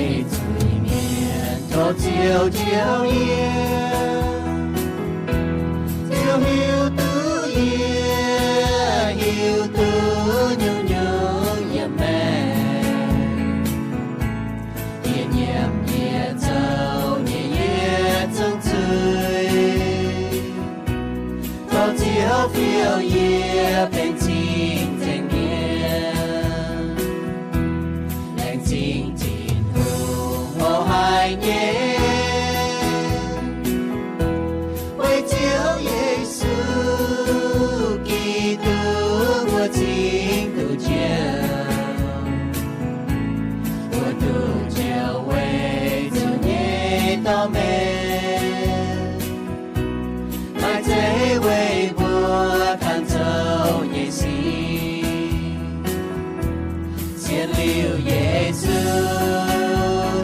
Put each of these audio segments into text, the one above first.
Zuiz-mienh tov Ziouv njoux yie, Ziouv hiuv duqv yie, hiuv duqv nyungc-nyungc yiem maengc. Yie nyiemc yie zoux nyei yietc zungv zuiz, tov Ziouv fiou yie benx cing-nzengc mienh. Laengz zingh Tin-Hungh mouz haic nyei, weic Ziouv Yesu Giduc mbuo cingx duqv njoux, mbuo duqv njoux weic zuqc nyei dorh meih, maaih zeiz weic mbuo ganh zoux nyei sic. Sienx liuz Yesu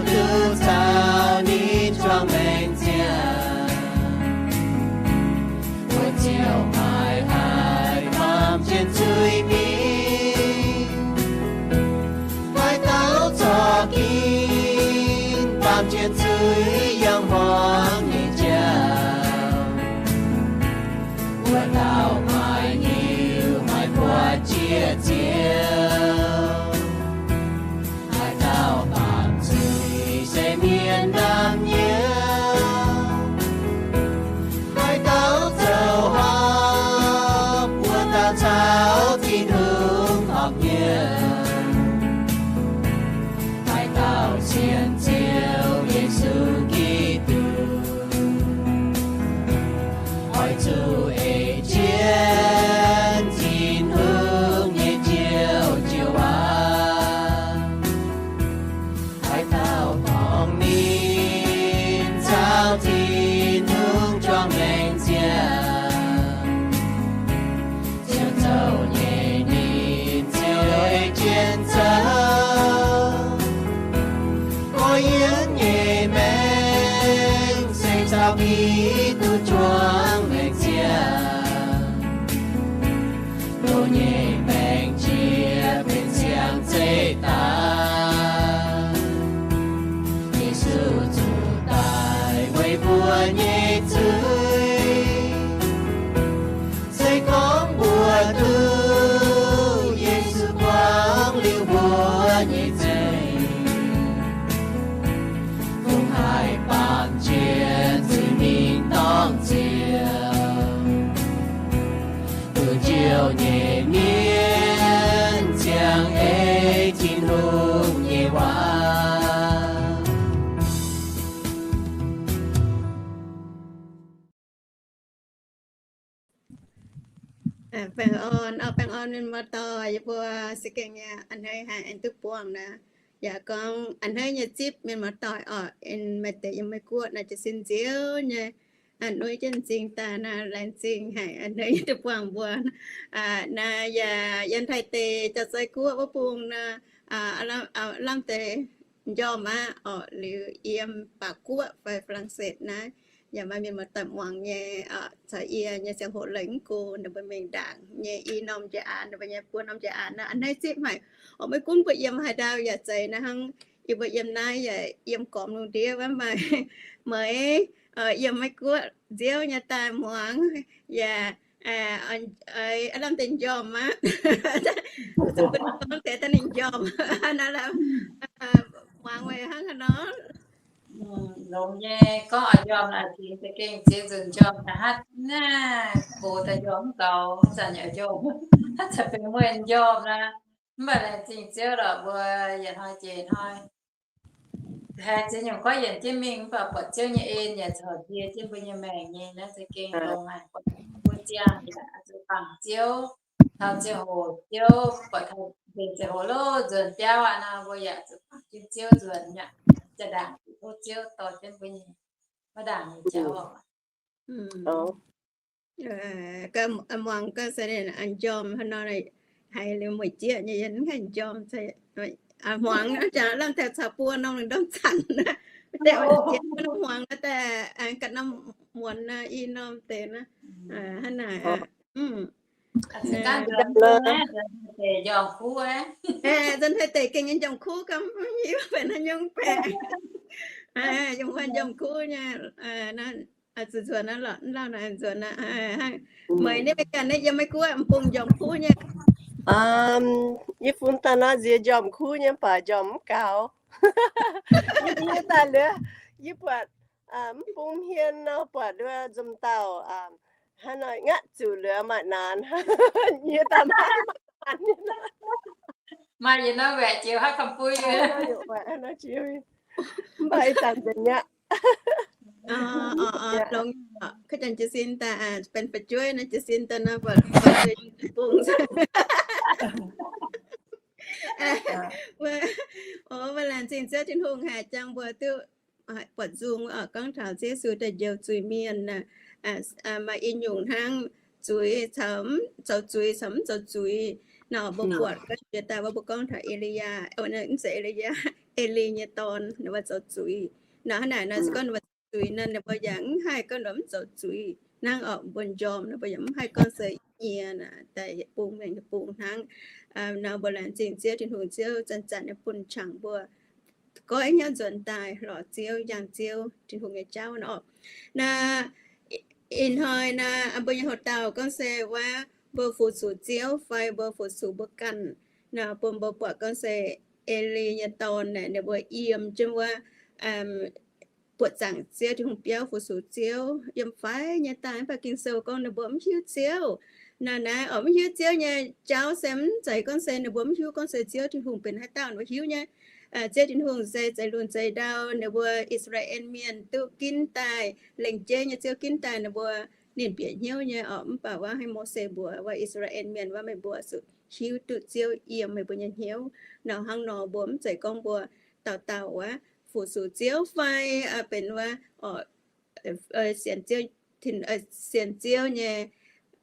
duqv caux ninh juangc maengc ziangh, mbuo ziouc maiv haih baamh jienv zuiz mingh. Haaix dauh zorqv ginv baamh jienv zuiz yangh hmuangx nyei jauv, wuov dauh maaih hiuv maaih buoz jiex Ziouv. Haaix dauh baamh zuiz se mienh ndaamv-nyouv, haaix dauh zoux horpc wuov dauh caux Tin-Hungh horpc nyei. Haaix dauh sienx Ziouv Yesu Giduc, oix zuqc ei jienv Tin-Hungh nyei njoux jiu waac. Haaix dauh dorngc ninh caux Tin-Hungh juangc maengc ziangh, Ziouv zoux nyei ninh ziouc ei jienv zoux. Gorx-youz nyei maengc se caux Giduc juangc maengc ziangh, loz nyei maengc jiex benx siang-zeih daaih. Yesu zuqc daic weic mbuo nyei zuiz. Se gorngv mbuo duqv Yesu buangv liuz mbuo nyei zuiz, fungx haih baamh jiex zuiz mingh dorngc Ziouv? Duqv Ziouv nyei mienh ziangh ei Tin-Hungh nyei waac. Baengh orn, orqc, baengh orn mienh muoz-doic, yie mbuo se gengh nyei a'hneiv haic aengx duqv buangh naaiv. Yaac gorngv a'hneiv nyei zipv mienh muoz-doic orqc, maaih deix yiem Meiv Guoqv naaiv jiez sin nziouv nyei, nuiv jienv m'zing daaih naaiv, laengz zingh haic a'hneiv duqv buangh mbuo. Naaiv yaac yiem Taiv deic Jauv-Zei Guoqv wuov bung naaiv, lamh deix m'njormh aqv orqc, liuz yiem Baac Guoqv fai Faa^lang^setv naaiv, yaac maaih mienh muoz-doic muangx nyei, caux yie nyei ziangh hoc lengc mv go, ninh mbuo mingh ndaangc nyei i norm njiec aanx, ninh mbuo nyei buo norm njiec aanx naaiv a'hneiv zipv haic. Orqc, maiv gunv mbuo yiem haaix ndau yaac zeiz naaiv hnangv. Yie mbuo yiem naaiv yaac yiem gormx lungh ndiev wuov, maaih, maaih yiem Meiv Guoqv nziouv nyei daaih muangx, yaac lamh deix m'njormh aqv. Zuqc mbuo gorngv deix daaih ninh m'njormh naaiv, muangx meih hnangv haaix nor. Longx nyei, gorngv oix m'njormh naaic, za'gengh ziex nzunc m'njormh da'haav naaiv, gox daaih m'njormh mv gaux, zanc yaac m'njormh, zanc benx mueiz m'njormh naaiv. Mv baac laengz zingh Ziouv lorqc, mbuo yietc hnoi jiex hnoi haih ziex nyungc goiv yienc jienv mingh, mv baac buatc Ziouv nyei en yaac corc ndie jienv mbuo nyei maengc nyei naaiv, za'gengh longx haic. Mbuo ziangh yaac zuqc bangc Ziouv, taux ziangh hoc Ziouv buatc taux nzengc ziangh hoc loh nzuonx biauv aqv nor, mbuo yaac zuqc bangc jienv Ziouv nzuonx aqv. Jaa-ndaangc tov Ziouv dorh jienv mbuo nyei, wuov ndaangc nyei jauv. Muangx gaax se m'njormh hnangv nor, haiz liuz mueic jieqv nyei, yie mv haih m'njormh. Muangx aqv, lamh deix caux buo norm lungh ndorm zanc, deix muangx daaih ga'norm muonz i norm deix naaiv, hnangv naaic. Nzunc haih deix gengh nyei njormh kuv, gamh hiuv benx haaix nyungc baeqc. Yiem wuov njormh kuv nyei, zuqc nzuonx naaiv lorqc, lauh naaiv nzuonx aqv. Meih naaiv meih ganh naaiv yiem Meiv Guoqv m'bung njormh kuv nyei? Yie fungx daaih nor nziex njormh kuv nyei, mv baac njormh mv gaux. Yie daaih liuz, yie buatc m'bung hmien nor, buatc nduov nzunc dauh hnangv nor ngatv zuqc liuz maaih naanc. Yie daaih maaih naanc. Maaih yietc norm waeqc jiex haaix kam bui. Mv baac ih zanc nzengc aqv. Longx, ka'jangx jiez sin daaih benx fu'jueiv nor, jiez sin daaih nor, buatc bung. Mbuo laengz zingh Ziouv Tin-Hungh haiz jangx mbuo duqv buatc nzung oc, gorngv taux Yesu daaih njoux zuiz-mienh, maaih i nyungc hnangv zuiz caux, zoux zuiz caux mv zoux zuiz. Nor mbuo buatc jiex daaih wuov mbuo gorngv taux E^li^yaa, mv zeiz E^li^yaa, E^li nyei dorn, ninh mbuo zoux zuiz. Nor hnangv naaic nor se gorngv ninh mbuo zoux zuiz nor, ninh mbuo yaac mv haih gorngv ninh mbuo mv zoux zuiz hnangv oc. Mbuo njormh nor mbuo yaac mv haih gorngv se nyie naaic daaih yietc bung mengh yietc bung hnangv. Nor mbuo laengz zingh Ziouv Tin-Hungh, Ziouv zanc-zanc nyei bun qangx mbuo goiv hnyouv nzuonx daaih lorz Ziouv, yangh Ziouv Tin-Hungh nyei jauv nor. Naaiv ih hnoi naaiv mbuo nyei houx-dauh gorngv se wuov mbuo fu-sux Ziouv fai mbuo fu-sux mbuo ganh. Naaiv bun mbuo buatc gorngv se E^li nyei dorn naaic, ninh mbuo yiem jienv wuov buoqc zaangc Ziouv Tin-Hungh biauv fu-sux Ziouv yiem faix nyei daaih, mv baac Ging-Sou gorngv ninh mbuo mv hiuv Ziouv. Naaiv naaiv oc, mv hiuv Ziouv nyei jauv se mv zeiz gorngv se ninh mbuo mv hiuv gorngv se Ziouv Tin-Hungh benx haaix dauh, ninh mbuo hiuv nyei. Ziouv Tin-Hungh se zeix lunx zeix ndau, ninh mbuo I^saa^laa^en Mienh duqv ginv daaih, lengc jeiv nyei Ziouv ginv daaih ninh mbuo, ninh bieqc hnyouv nyei oc. Mv baac wuov haaix Mose mbuox wuov I^saa^laa^en Mienh wuov, meih mbuo zuqc hiuv duqv Ziouv yiem meih mbuo nyei hnyouv. Nor hnangv nor mbuo mv zeiz gorngv mbuo dauh dauh wuov fu-sux Ziouv fai benx wuov sienx Ziouv, sienx Ziouv nyei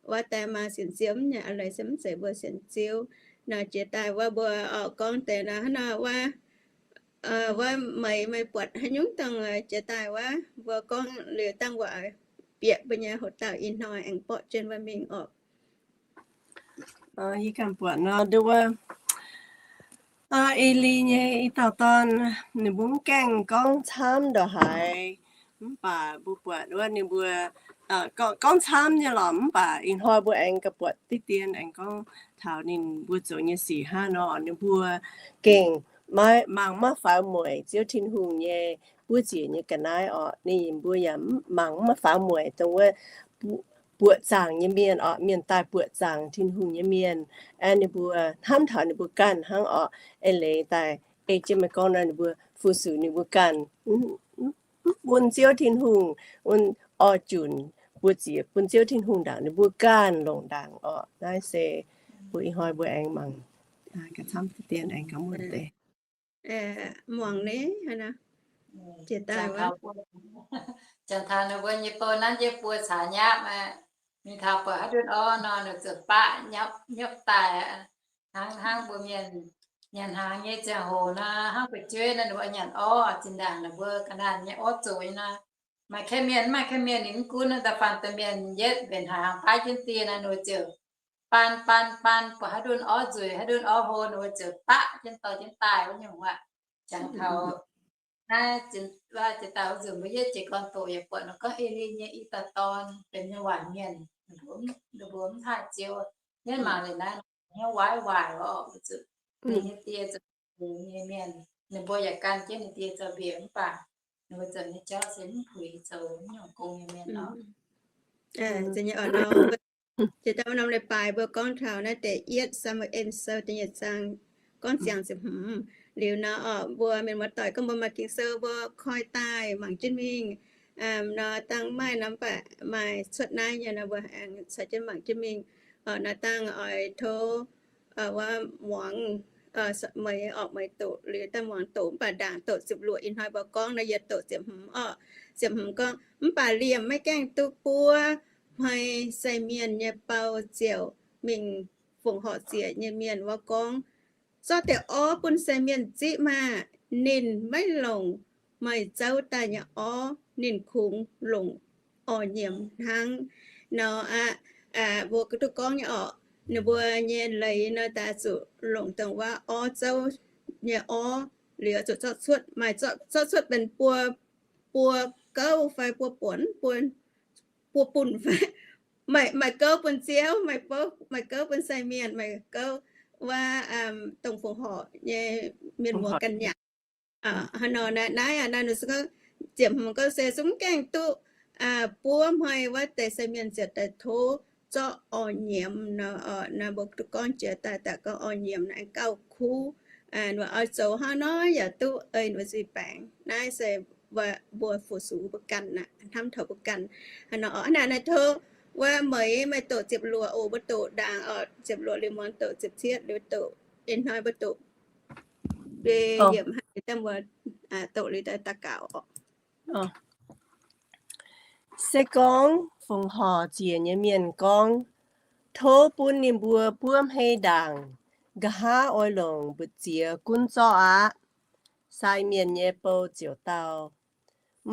wuov daaih maa sienx Ziouv nyei a'leiz se mv zeiz mbuo sienx Ziouv. Nor jiex daaih wuov mbuo oc gorngv deix nor hnangv nor wuov, wuov meih, meih buatc haaix nyungc dangh jiex daaih wuov mbuo gorngv liuz dangh waac bieqc mbuo nyei houx-dauh ih hnoi aengx borqv jienv wuov mingh oc. Yie ganh buatc nor nduov wuov E^li nyei i dauh dorn, ninh mbuo mv gaengh gorngv camv ndongc haaix, mv baac mbuo buatc wuov ninh mbuo gorngv camv nyei lorqc, mv baac ih hnoi mbuo aengx gauh buatc diqv dien aengx gorngv taux ninh mbuo zoux nyei sic hnangv nor. Ninh mbuo gengh maiv mangc maiv faaux mueic Ziouv Tin-Hungh nyei buov ziec nyei ga'naaiv oc. Ninh mbuo yaac mangc maiv faaux mueic dongh wuov buoqc zaangc nyei mienh oc, mienh daaih buoqc zaangc Tin-Hungh nyei mienh. Aeqv, ninh mbuo hnamv taux ninh mbuo ganh hnangv oc. Eix leiz daaih ei jienv meih gorngv nor, ninh mbuo fu-sux ninh mbuo ganh, mv bun Ziouv Tin-Hungh, oix junc buoqc ziec bun Ziouv Tin-Hungh ndaangc, ninh mbuo ganh longc ndaangc oc. Naaiv se mbuo ih hnoi mbuo aengx mangc ga'camv deix, aengx ga'muonc deix. Muangx ni, jiex daaih wuov, janx taux ninh mbuo nyei bou nanv jienv buo caax nyapv aqv. Mingh taux buatc haaix ndutv orv nor, ninh ziouc baqv nyapv daaih. Hnangv, hnangv mbuo mienh nyanc hnaangx nyei ziangh hoc nor, hnangv fu'jueiv nor, ninh mbuo nyanc orv zinh ndaangc ninh mbuo ga'naanh nyei orv zoqc nyei nor, maaih kaeqv mienh, maaih kaeqv mienh ninh mv gunv nor, da'faanh da'mienh yietv mbenc haaix hnaangx baav jienv dieh nor, ninh mbuo ziouc baan baan baan, buatc haaix ndutv orv nzueic, haaix ndutv orv hlo, ninh mbuo ziouc baqv jienv dorh jienv daaih wuov nyungc aqv. Janx taux naaiv, jiex daaih wuov nzunc mbuo yietv jiez gorn doqc yaac buatc nor gorngv E^li nyei i dauh dorn benx nyei waaic mienh, ninh mbuo mv haih ziouc, yietv mangc liuz naaiv, hnyouv waaiv waaic oc, zuqc ninh nyei die zoux mbuox nyei mienh, ninh mbuo yaac gan jienv ninh die zoux mbuox mv baac ninh mbuo zoux nyei jauv se mv puix zoux nyungc gong nyei mienh oc. Jiex daaih norm leiz-baaix mbuo gorngv taux naaiv deix yietv Saa^mu^en Sou da'nyeic zaang gorngv ziangx ziepc hmz liuz nor oc, mbuo mienh muoz-doic gorngv mbuo maaih Ging-Sou mbuo koi daaih mangc jienv mingh. Nor dangh maaih nor mv baac maaih cuotv naaiv nyei nor mbuo aengx caux jienv mangc jienv mingh. Nor dangh oix tov wuov muangx, meih orqc, meih doqc liuz daaih muangx doqc, mv baac ndaangc doqc ziepc luoqc, ih hnoi mbuo gorngv nor yie doqc ziepc hmz orqc. Ziepc hmz gorngv, mv baac liemh maiv gaengh duqv buov hmei sai mienh nyei bou ziouc mingh fongc horc ziec nyei mienh wuov gorngv, zorqv deix orv bun sai mienh ziqv maah! Ninh maiv longc meih zouv daaih nyei orv, ninh kungx longc orv nyiemz hnangv. Nor aqv, mbuo duqv gorngv nyei orqc, ninh mbuo nyei leiz nor daaih zuqc longc dongh wuov orv zouv nyei orv liuz zuqc zorqv cuotv, maaih zorqv cuotv benx buo, buo gouv fai buo buonc, buo, buo buonc fai maaih gouv bun ziouv, maaih gouv bun sai mienh, maaih gouv wuov dongh fongc horc nyei mienh muoz ganh nyanc. Hnangv nor naaiv, naaiv aa naaiv nor se gorngv ziepc hmz gorngv se zungv gaengh duqv buov hmei wuov deix sai mienh ziouc daaih tov zorqv orv nyiemz nor, naaiv mbuo duqv gorngv jiex daaih daaih gorngv orv nyiemz naaiv gauh kuv, oix zoux hnangv nor yaac duqv ei ninh mbuo nzuih baengc. Naaiv se mbuo fu-sux mbuo ganh aqv, hnamv taux mbuo ganh. Hnangv nor naaiv tov wuov meix maaih doqc ziepc luoqc oc, mbuo doqc ndaangc oc, ziepc luoqc liuz muangx doqc ziepc cietv liuz doqc, ih hnoi mbuo doqc mbiei yiemc haic daaih mbuo doqc liuz daaih daux gaux oc. Se gorngv fongc horc ziec nyei mienh gorngv, tov bun ninh mbuo buov hmei ndaangc, nqa'haav oix longc mbu'ziex gunv zorqv aqv. Sai mienh nyei bou ziouc dau,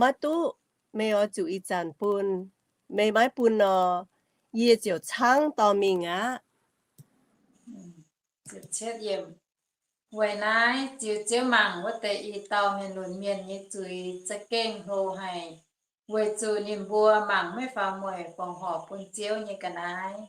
maiv duqv, meih oix zuqc ih zanc bun. Meih maiv bun nor, yie ziouc caangv dorh mingh aqv. Weic naaiv ziux Ziouv mangc wuov deix i dauh mienh lunx mienh nyei zuiz za'gengh hlo haic, weic zuqc ninh mbuo mangc maiv faaux mueic fongc horc bun Ziouv nyei ga'naaiv.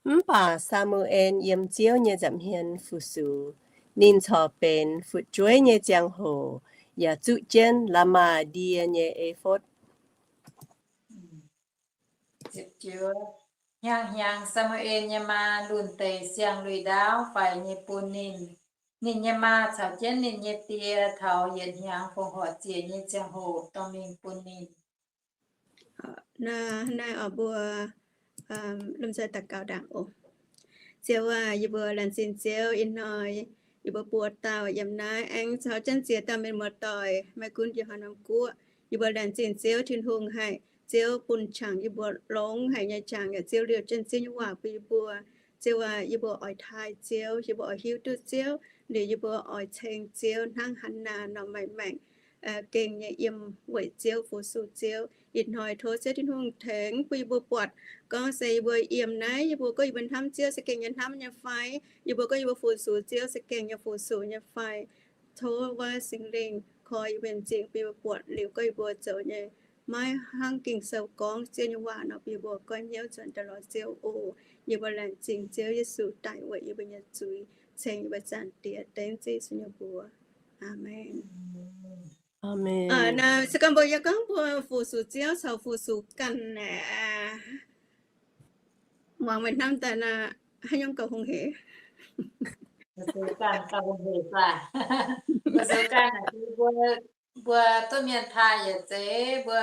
Mv baac Saa^mu^en yiem Ziouv nyei nza'hmien fu-sux. Ninh corc benx fu'jueiv nyei ziangh hoc yaac zuqv jienv La'maah ndie nyei efotv. Hnyangx-hnyangx Saa^mu^en nyei maa lunh deix siang-luic ndaauv faix nyei bun ninh. Ninh nyei maa caux jienv ninh nyei die taux yietc hnyangx fongc horc ziec nyei ziangh hoc dorh mingh bun ninh. Naaiv oix mbuo lomh nzoih daux gaux ndaangc oc. Ziouv aac, yie mbuo laengz zingh Ziouv ih hnoi yie mbuo buo dauh yiem naaiv aengx caux jienv ziex dauh mienh muoz-doic, maiv gunv yiem haaix norm guoqv, yie mbuo laengz zingh Ziouv Tin-Hungh haic. Ziouv bun qangx yie mbuo longx haic nyei qangx yaac Ziouv liouh jienv Ziouv nyei waac bun yie mbuo. Ziouv aac, yie mbuo oix taaih Ziouv, yie mbuo oix hiuv duqv Ziouv, liuz yie mbuo oix ceng Ziouv hnangv Hannaa nor maaih maengc gengh nyei yiem weic Ziouv fu-sux Ziouv. Ih hnoi tov Ziouv Tin-Hungh tengx bun yie mbuo buatc gorngv se yie mbuo yiem naaiv, yie mbuo gorngv yie mbuo hnamv Ziouv za'gengh nyei hnamv nyei fai, yie mbuo gorngv yie mbuo fu-sux Ziouv za'gengh nyei fu-sux nyei fai. Tov wuov Singx Lingh koi yie mbuo m'zing bun yie mbuo buatc liuz gorngv yie mbuo zoux nyei maiv hnangv Ging-Sou gorngv Ziouv nyei waac nor, bun yie mbuo goiv hnyouv nzuonx daaih lorz Ziouv oc. Yie mbuo laengz zingh Ziouv Yesu daic weic yie mbuo nyei zuiz, ceng yie mbuo Zaangc Diex, dengv Ziouv Yesu nyei mbuox. Aamen. Se gorngv mbuo yie gorngv mbuo fu-sux Ziouv caux fu-sux ganh aeqv, muangx meih hnamv daaih naaiv haaix nyungc gauh hungh hec? Mbuo duqv mienh taaih yietc zeiz, mbuo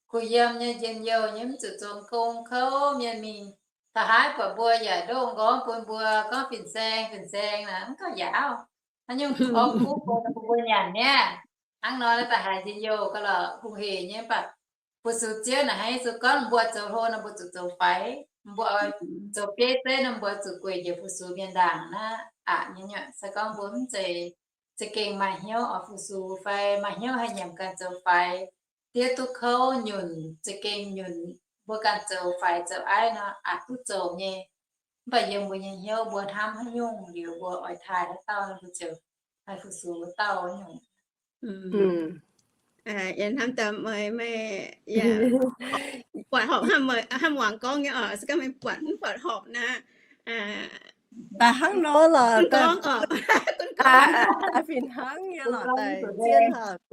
kuh yiem nyei njien-youh nyei mv zuqc zoux gong kouv mienh mingh. Taux haaix buatc mbuo yaac ndoh nqorngv bun mbuo gorngv fin-saeng fin-saeng naaic mv gauh yaauv. Haaix nyungc orv kuv bun mbuo nyanc niaa. Hnangv nor naaiv daaih haiz njien-youh gauh lorqc hungh hec nyei. Mv baac fu-sux Ziouv naaic haiz Yesu gorngv mbuo zoux hlo nor mbuo zuqc zoux faix. Mbuo zoux bieiv zeiv nor mbuo zuqc gueic njiec fu-sux mienh ndaangc naaiv aqc nyei. Se gorngv mbuo mv zeiz za'gengh maaih hnyouv oix fu-sux fai maaih hnyouv haih nyiemc ganh zoux faix, diev duqv kouv nyunc za'gengh nyunc, mbuo ganh zoux faix zoux aiv nor aqc duqv zoux nyei. Mv baac yiem mbuo nyei hnyouv mbuo hnamv haaix nyungc liuz mbuo oix taaih haaix dauh nor mbuo ziouc haih fu-sux wuov dauh nyungc. Yie hnamv daaih meih, meih buatc horpc hnangv muangx gorngv nyei oc, se gorngv meih buatc mv buatc horpc naaic. Daaih hnangv nor lorqc, daaih fih hnangv nyei lorqc, daaih zien lorqc.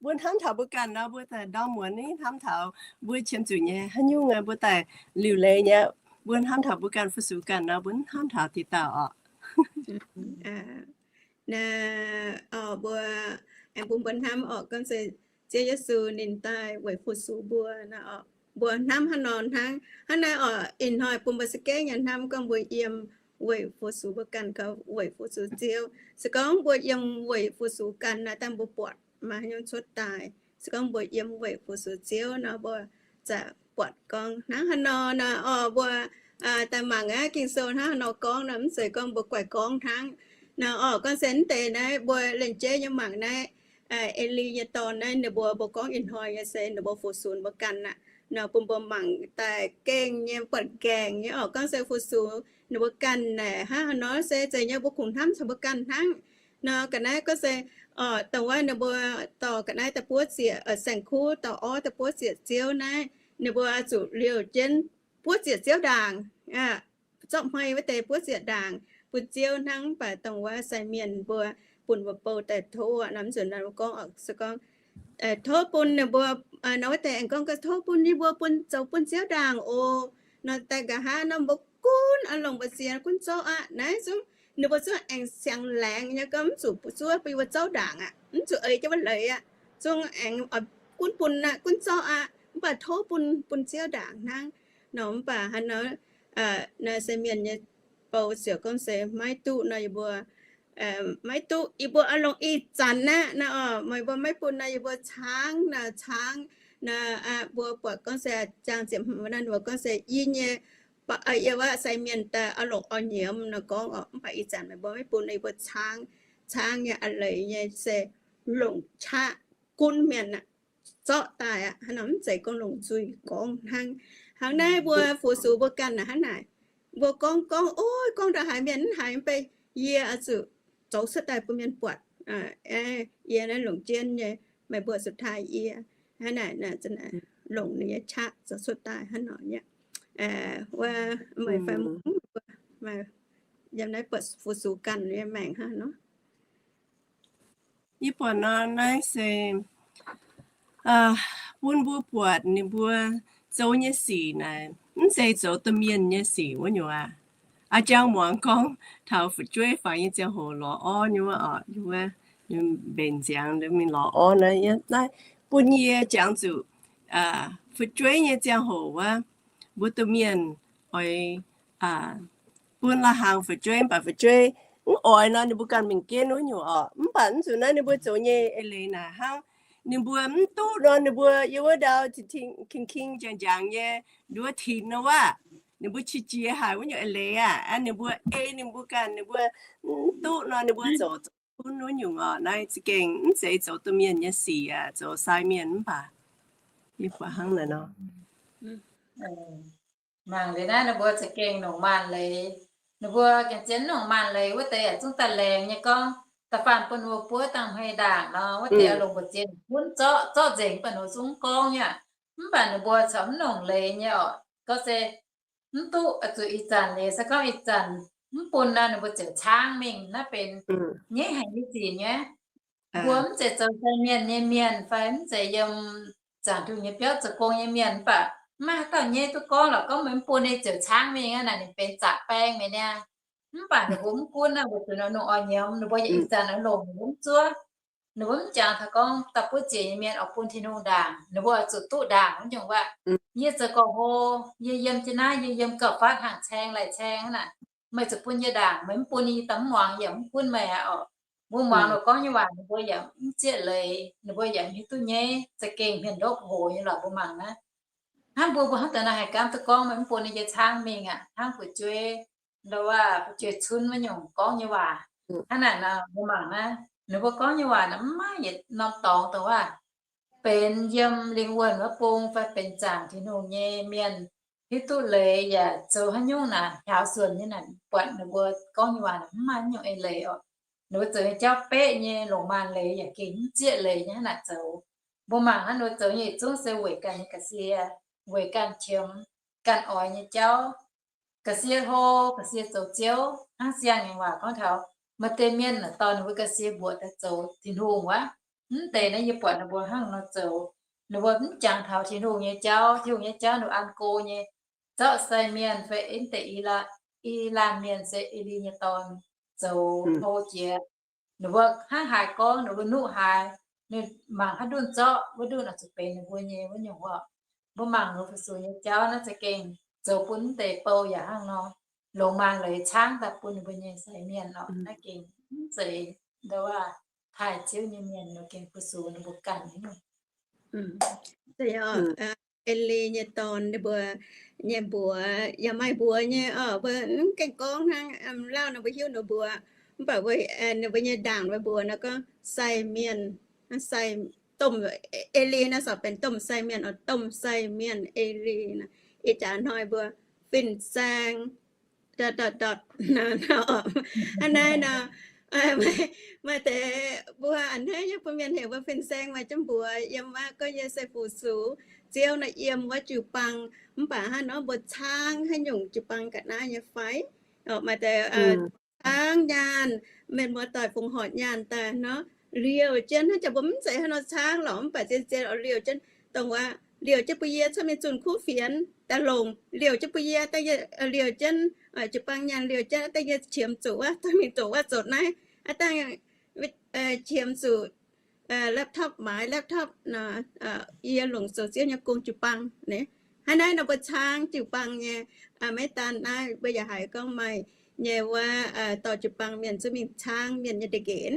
Mbuo hnamv taux mbuo ganh nor, mbuo daaih ndorm muonz hnamv taux mbuo qiemx zuqc nyei haaix nyungc, mbuo daaih liuc leiz nyei. Mbuo hnamv taux mbuo ganh fu-sux ganh nor, mbuo hnamv taux diqc dauh oc. Naaiv mbuo aengx bun mbuo hnamv oc, gorngv se Ziouv Yesu ninh daaih weic fu-sux mbuo naaiv oc. Mbuo hnamv hnangv nor hnangv, hnangv naaiv oc. Ih hnoi bun mbuo za'gengh yaac hnamv gorngv mbuo yiem weic fu-sux mbuo ganh, weic fu-sux Ziouv. Se gorngv mbuo yiem weic fu-sux ganh naaiv, dangh mbuo buatc maaih haaix nyungc cuotv daaih. Se gorngv mbuo yiem weic fu-sux Ziouv nor, mbuo zaqc buatc gorngv hnangv haaix nor naaiv oc. Mbuo daaih mangc aqv, Ging-Sou hnangv haaix nor gorngv nor, mv zeiz gorngv mbuo guaih gorngv hnangv naaiv oc. Gorngv se mv deix naaiv mbuo lengc jeiv nyei mangc naaiv, E^li nyei dorn naaiv, ninh mbuo, mbuo gorngv ih hnoi nyei se ninh mbuo fu-sux mbuo ganh aqv. nor bun mbuo mangc daaih gengh nyei, buatc gaengh nyei oc. Gorngv se fu-sux ninh mbuo ganh naaic hnangv haaix nor se zeiz nyei mbuo kungx hnamv caux mbuo ganh hnangv. Nor ga'naaiv gorngv se, dongh wuov ninh mbuo dorh ga'naaiv daaih buov ziec, saeng-kuv dorh orv daaih buov ziec ziouv naaiv, ninh mbuo zuqc liouh jienv buov ziec ziouv ndaangc, zorqv hmei wuov deix buov ziec ndaangc bun ziouv hnangv. Mv baac dongh wuov sai mienh mbuo bun mbuo bou daaih tov nor, mv nzunc nor mbuo gorngv, se gorngv tov bun ninh mbuo, nor wuov deix aengx gorngv, tov bun yie mbuo bun zoux bun ziouv ndaangc oc. Nor daaih nqa'haav nor mbuo gunv oix longc mbu'ziex gunv zorqv aqv. Naaiv zungv ninh mbuo zungv aengx siang-laengz nyei gorngv mv zuqc zuov bun yie mbuo zorqv ndaangc aqv, mv zuqc eix jienv wuov leiz aqv. Zungv aengx gunv bun aqv, gunv zorqv aqv, mv baac tov bun, bun ziouv ndaangc hnangv. Nor mv baac hnangv nor, naaiv se mienh nyei bou ziouc gorngv se maiv duqv nor yie mbuo maiv duqv, yie mbuo oix longc ih zanc aqv. Naaiv oc, meih mbuo maiv bun nor yie mbuo caangv naaic, caangv naaic, mbuo buatc gorngv se jaang ziepc hmz nor, ninh mbuo gorngv se yie nyei, yie wuov sai mienh daaih oix longc orn nyiemz nor gorngv oc. Mv baac ih zanc meih mbuo maiv bun nor yie mbuo caangv, caangv nyei a'leiz nyei se longc qaqv gunv mienh aqv, zorqv daaih aqv. Hnangv nor mv zeiz gorngv longc nzuih gorngv hnangv. Hnangv naaiv mbuo fu-sux mbuo ganh hnangv naaic, mbuo gorngv gorngv, ov, gorngv ndongc haaix mienh mv haiz mv bei, yie oix zuqc zoux cuotv daaih bun mienh buatc. Yie naaiv longc jienv nyei, meih mbuo zuqc taaih yie. Hnangv naaic, longc ninh nyei qaqv zoux cuotv daaih hnangv nor nyei. Wuov meih fai mv, yiem naaiv buatc fu-sux ganh nyei maengc hnangv nor. Yie buatc nor naaiv se bun mbuo buatc ninh mbuo zoux nyei sic naaic, mv zeiz zoux domh mienh nyei sic wuov nyungc aqv. Aa, jang muangx gorngv taux fu'jueiv faix nyei ziangh hoc lorz orv nyei wuov oc, mbenc nziangx mingh lorz orv naaiv, naaiv bun yie jangx zuqc fu'jueiv nyei ziangh hoc wuov, mbuo domh mienh oix bun la'hnaangx fu'jueiv, mv baac fu'jueiv mv oix nor, ninh mbuo ganh mingh jienv wuov nyungc oc. Mv baac mv zuqc naaiv ninh mbuo zoux nyei eix leiz naaic hnangv, ninh mbuo mv duqv nor, ninh mbuo yiem wuov ndau king-king njang-njangx nyei nduov tinx nor wuov, ninh mbuo qiex jiez haic wuov nyungc eix leiz aqv. Ninh mbuo ei ninh mbuo ganh, ninh mbuo mv duqv nor, ninh mbuo zoux gunv wuov nyungc oc. Naaiv za'gengh mv zeiz zoux domh mienh nyei sic aqv, zoux sai mienh mv baac. Yie buatc hnangv naaiv nor. Mangc liuz naaiv ninh mbuo za'gengh longc maanc leiz. Ninh mbuo gengh zien longc maanc leiz wuov deix yaac zungv daaih laengz nyei gorngv, da'faanh bun ninh mbuo buov dangh hmei ndaangc nor, wuov deix longc mbu'ziex gunv zorqv, zorqv nzengc, mv baac ninh mbuo zungv mv gorngv nyei. Mv baac ninh mbuo corc mv longc leiz nyei oc. Gorngv se mv duqv, zuqc ih zanc liuz, se gorngv ih zanc mv bun nor, ninh mbuo ziouc caangv mingh. Naaiv benx nyaiv haic nyei sic nyei. Mbuo mv zeiz zoux sai mienh nyei mienh fai mv zeiz yiem zaangc Tin-Hungh nyei biauv zoux gong nyei mienh, mv baac mv maaih haaix dauh nyaiv duqv gorngv lorqc, gorngv meih mv bun ninh ziouc caangv mingh aqv naaic, ninh benx zaqc baeng mi'aqv. Mv baac ninh mbuo mv gunv aqv, weic zuqc ninh longc orn nyiemz, ninh mbuo yaac ih zanc oix longc, ninh mbuo mv zuov. Ninh mbuo mv jangx taux gorngv dauh buov ziec nyei mienh oix bun Tin-Hungh ndaangc, ninh mbuo oix zuqc duqv ndaangc wuov nyungc wuov. Yie zoux gorx-hlo, yie yiem jienv naaiv, yie yiem gauh fatv hnaangx caeng laic caeng aqv naaic, meih zuqc bun yie ndaangc. Meih mv bun, yie daaih mv muangx, yaac mv gunv meih aqv oc. Mbuo muangx ninh gorngv nyei waac, ninh mbuo yaac mv zieqv leiz, ninh mbuo yaac mv hiuv duqv nyaiv, za'gengh hmien ndopv hoc nyei lorqc. Mbuo mangc naaiv, hnangv mbuo, mbuo hnangv deix naaiv haih gaamv duqv gorngv meih mv bun ninh yie caangv mingh aqv, hnangv fu'jueiv, ndau wuov fu'jueiv cunv wuov nyungc gorngv nyei waac. Hnangv naaic nor, mbuo mangc naaiv, ninh mbuo gorngv nyei waac naaic mv maaih yietc norm dorngx dongh wuov benx yiem lingh wuonh wuov bung fai benx zaangc Tin-Hungh nyei mienh, hiuv duqv leiz yaac zoux haaix nyungc naaic hiaaux suonc nyei naaic, buatc ninh mbuo gorngv nyei waac naaic mv maaih haaix nyungc eix leiz oc. Ninh mbuo zoux nyei jauv beqv nyei, longc maanc leiz yaac gengh mv zieqv leiz nyei hnangv naaic zoux. Mbuo mangc hnangv ninh mbuo zoux nyei yietc zungv se weic ganh nyei ga'sie, weic ganh qiemx, ganh oix nyei jauv. Ga'sie hlo, ga'sie zoux ziouv, hnangv siang-ngaengc waac gorngv taux maaih deix mienh naaic dorh ninh mbuo ga'sie mbuoqc daaih zoux Tin-Hungh wuov. Mv deix naaiv yie buatc ninh mbuo hnangv nor zoux. Ninh mbuo mv jangx taux Tin-Hungh nyei jauv. Tin-Hungh nyei jauv ninh mbuo an go nyei, zorqv sai mienh fai mv deix i laanh mienh se E^li nyei dorn zoux hlo jiex. Ninh mbuo hnangv haaix gorngv ninh mbuo nuqv haaix, ninh mangc haaix ndunh zorqv, wuov ndunh oix zuqc benx ninh mbuo nyei wuov nyungc oc. Mbuo mangc ninh mbuo fu-sux nyei jauv naaiv za'gengh zoux bun mv deix bou yaac hnangv nor, longc maanc leiz caangv daaih bun ninh mbuo nyei sai mienh oc. Naaiv gengh mv zeiz ndau wuov taaih Ziouv nyei mienh nor gengh fu-sux ninh mbuo ganh nyei. E^li nyei dorn ninh mbuo nyei mbuox yaac maaih mbuox nyei oc. Mbuo mv gaengh gorngv hnangv, lauh nor mbuo hiuv ninh mbuox, mv baac ninh mbuo nyei ndaangc mbuo mbuox nor gorngv sai mienh, sai domh, Eli naaiv sortv benx domh sai mienh, domh sai mienh Eli naaiv. Ih jaax hnoi mbuo fin-saeng dot dot dot. Hnangv naaiv nor, maaih deix mbuo a'hneiv nyei bun mienh heuc mbuo fin-saeng, maaih jienv mbuox yiem wuov gorngv yie se fu-sux Ziouv naaiv yiem wuov jiu-baang, mv baac hnangv nor mbuo caangv haaix nyungc jiu-baang ga'naaiv nyei fai? Maaih deix caangv nyaanh, mienh muoz-doic fongc horc nyaanh daaih nor, liouh jienv hnangv jaax mbuo mv zeiz hnangv nor caangv lorqc, mv baac zien-zien oix liouh jienv, dongh wuov liouh jienv bun yie cuotv mingh zunh kuv fienx daaih longc, liouh jienv bun yie, liouh jienv jiu-baang nyaanh, liouh jienv daaih yie qiemx zuqc wuov, daaih mingh zoqc wuov zoqc naaiv, daaih qiemx zuqc laptop, maaiz laptop nor, yie longc zoux Ziouv nyei gong jiu-baang. Hnangv naaiv nor mbuo caangv jiu-baang nyei. Maiv daan naaiv, mbuo yaac haiz gorngv maaih nyei wuov dorh jiu-baang mienh zungv mingh caangv mienh nyei da'nqenx.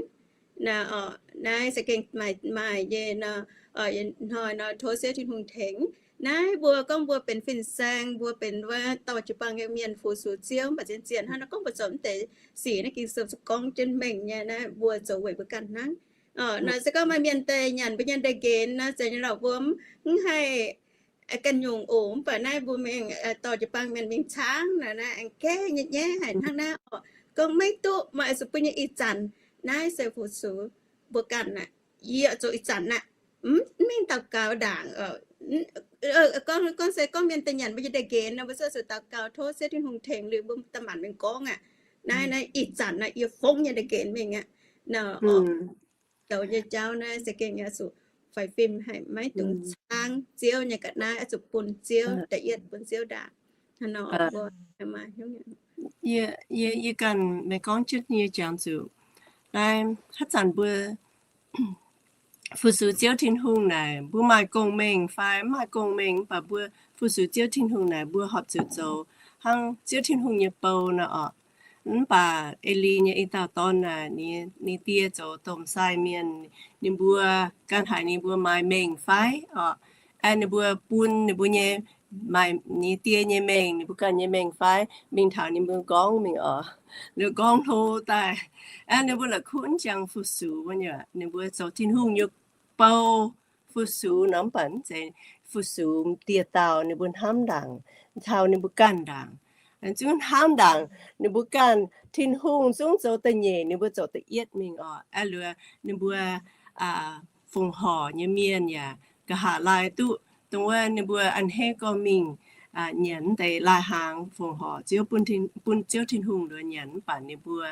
Naaiv se gengh maaih, maaih nyei nor, hnoi nor tov Ziouv Tin-Hungh tengx. Naaiv mbuo gorngv mbuo benx fin-saeng, mbuo benx wuov dorh jiu-baang nyei mienh fu-sux Ziouv, mv baac zien-zien hnangv nor gorngv mbuo zoux mv deix sic naaiv, Ging-Sou se gorngv jienv mengh nyei naaiv, mbuo zoux weic mbuo ganh hnangv. Nor se gorngv maaih mienh daaih nyanc mbuo nyei da'nqenx nor, zeiz nyei lorqc, mbuo mv haih ganh nyungc oc. Mv baac naaiv mbuo mingh dorh jiu-baang mienh mingh caangv naaiv, aengx gaengh nyei nyaiv haic hnangv naaiv oc. Gorngv maiv duqv, meih oix zuqc bun yie ih zanc. Naaiv se fu-sux mbuo ganh aqv. Yie oix zoux ih zanc aqv. Mv mingh daux gaux ndaangc. Gorngv, gorngv se gorngv mienh daaih nyanc mbuo nyei da'nqenx nor, mbuo se oix zuqc daux gaux tov Ziouv Tin-Hungh tengx liuz mbuo daaih manc mingh gorngv aqv. Naaiv, naaiv ih zanc naaiv yie fongv nyei da'nqenx mingh aqv. Nor, zoux nyei jauv naaiv se gengh oix zuqc faix fim haic, maiv dungx caangv Ziouv nyei ga'naaiv, oix zuqc bun Ziouv da'yietv, bun Ziouv ndaangc. Yie, yie ganh meih gorngv jienv yie jangx zuqc naaiv, haaix zanc mbuo fu-sux Ziouv Tin-Hungh naaic, mbuo maaih gong-mengh fai mv maaih gong-mengh, mv baac mbuo fu-sux Ziouv Tin-Hungh naaic, mbuo horpc zuqc zoux hnangv Ziouv Tin-Hungh nyei bou nor oc. Mv baac Eli nyei i dauh dorn naaic, ninh die zoux domh sai mienh, ninh mbuo ganh haiz ninh mbuo maaih mengh fai oc, aengx ninh mbuo bun ninh mbuo nyei, maaih ninh die nyei mengh, ninh mbuo ganh nyei mengh fai, mingh taux ninh mbuo nqorngv mingh oc, ninh nqorngv hlo daaih, aengx ninh mbuo la'kuqv mv jangx fu-sux wuov nyei, ninh mbuo zoux Tin-Hungh nyei bou fu-sux nor, mv baac mv zeiz fu-sux dieh dauh, ninh mbuo hnamv ndaangc, taux ninh mbuo ganh ndaangc, zungv hnamv ndaangc ninh mbuo ganh, Tin-Hungh zungv zoux da'nyeic, ninh mbuo zoux da'yietv mingh oc. Aeqv, luoqc ninh mbuo fongc horc nyei mienh yaac nqa'haav laai duqv dongh wuov ninh mbuo a'hneiv gorngv mingh nyanc deix lai-hnaangx fongc horc Ziouv, bun Ziouv Tin-Hungh luoqc nyanc, mv baac ninh mbuo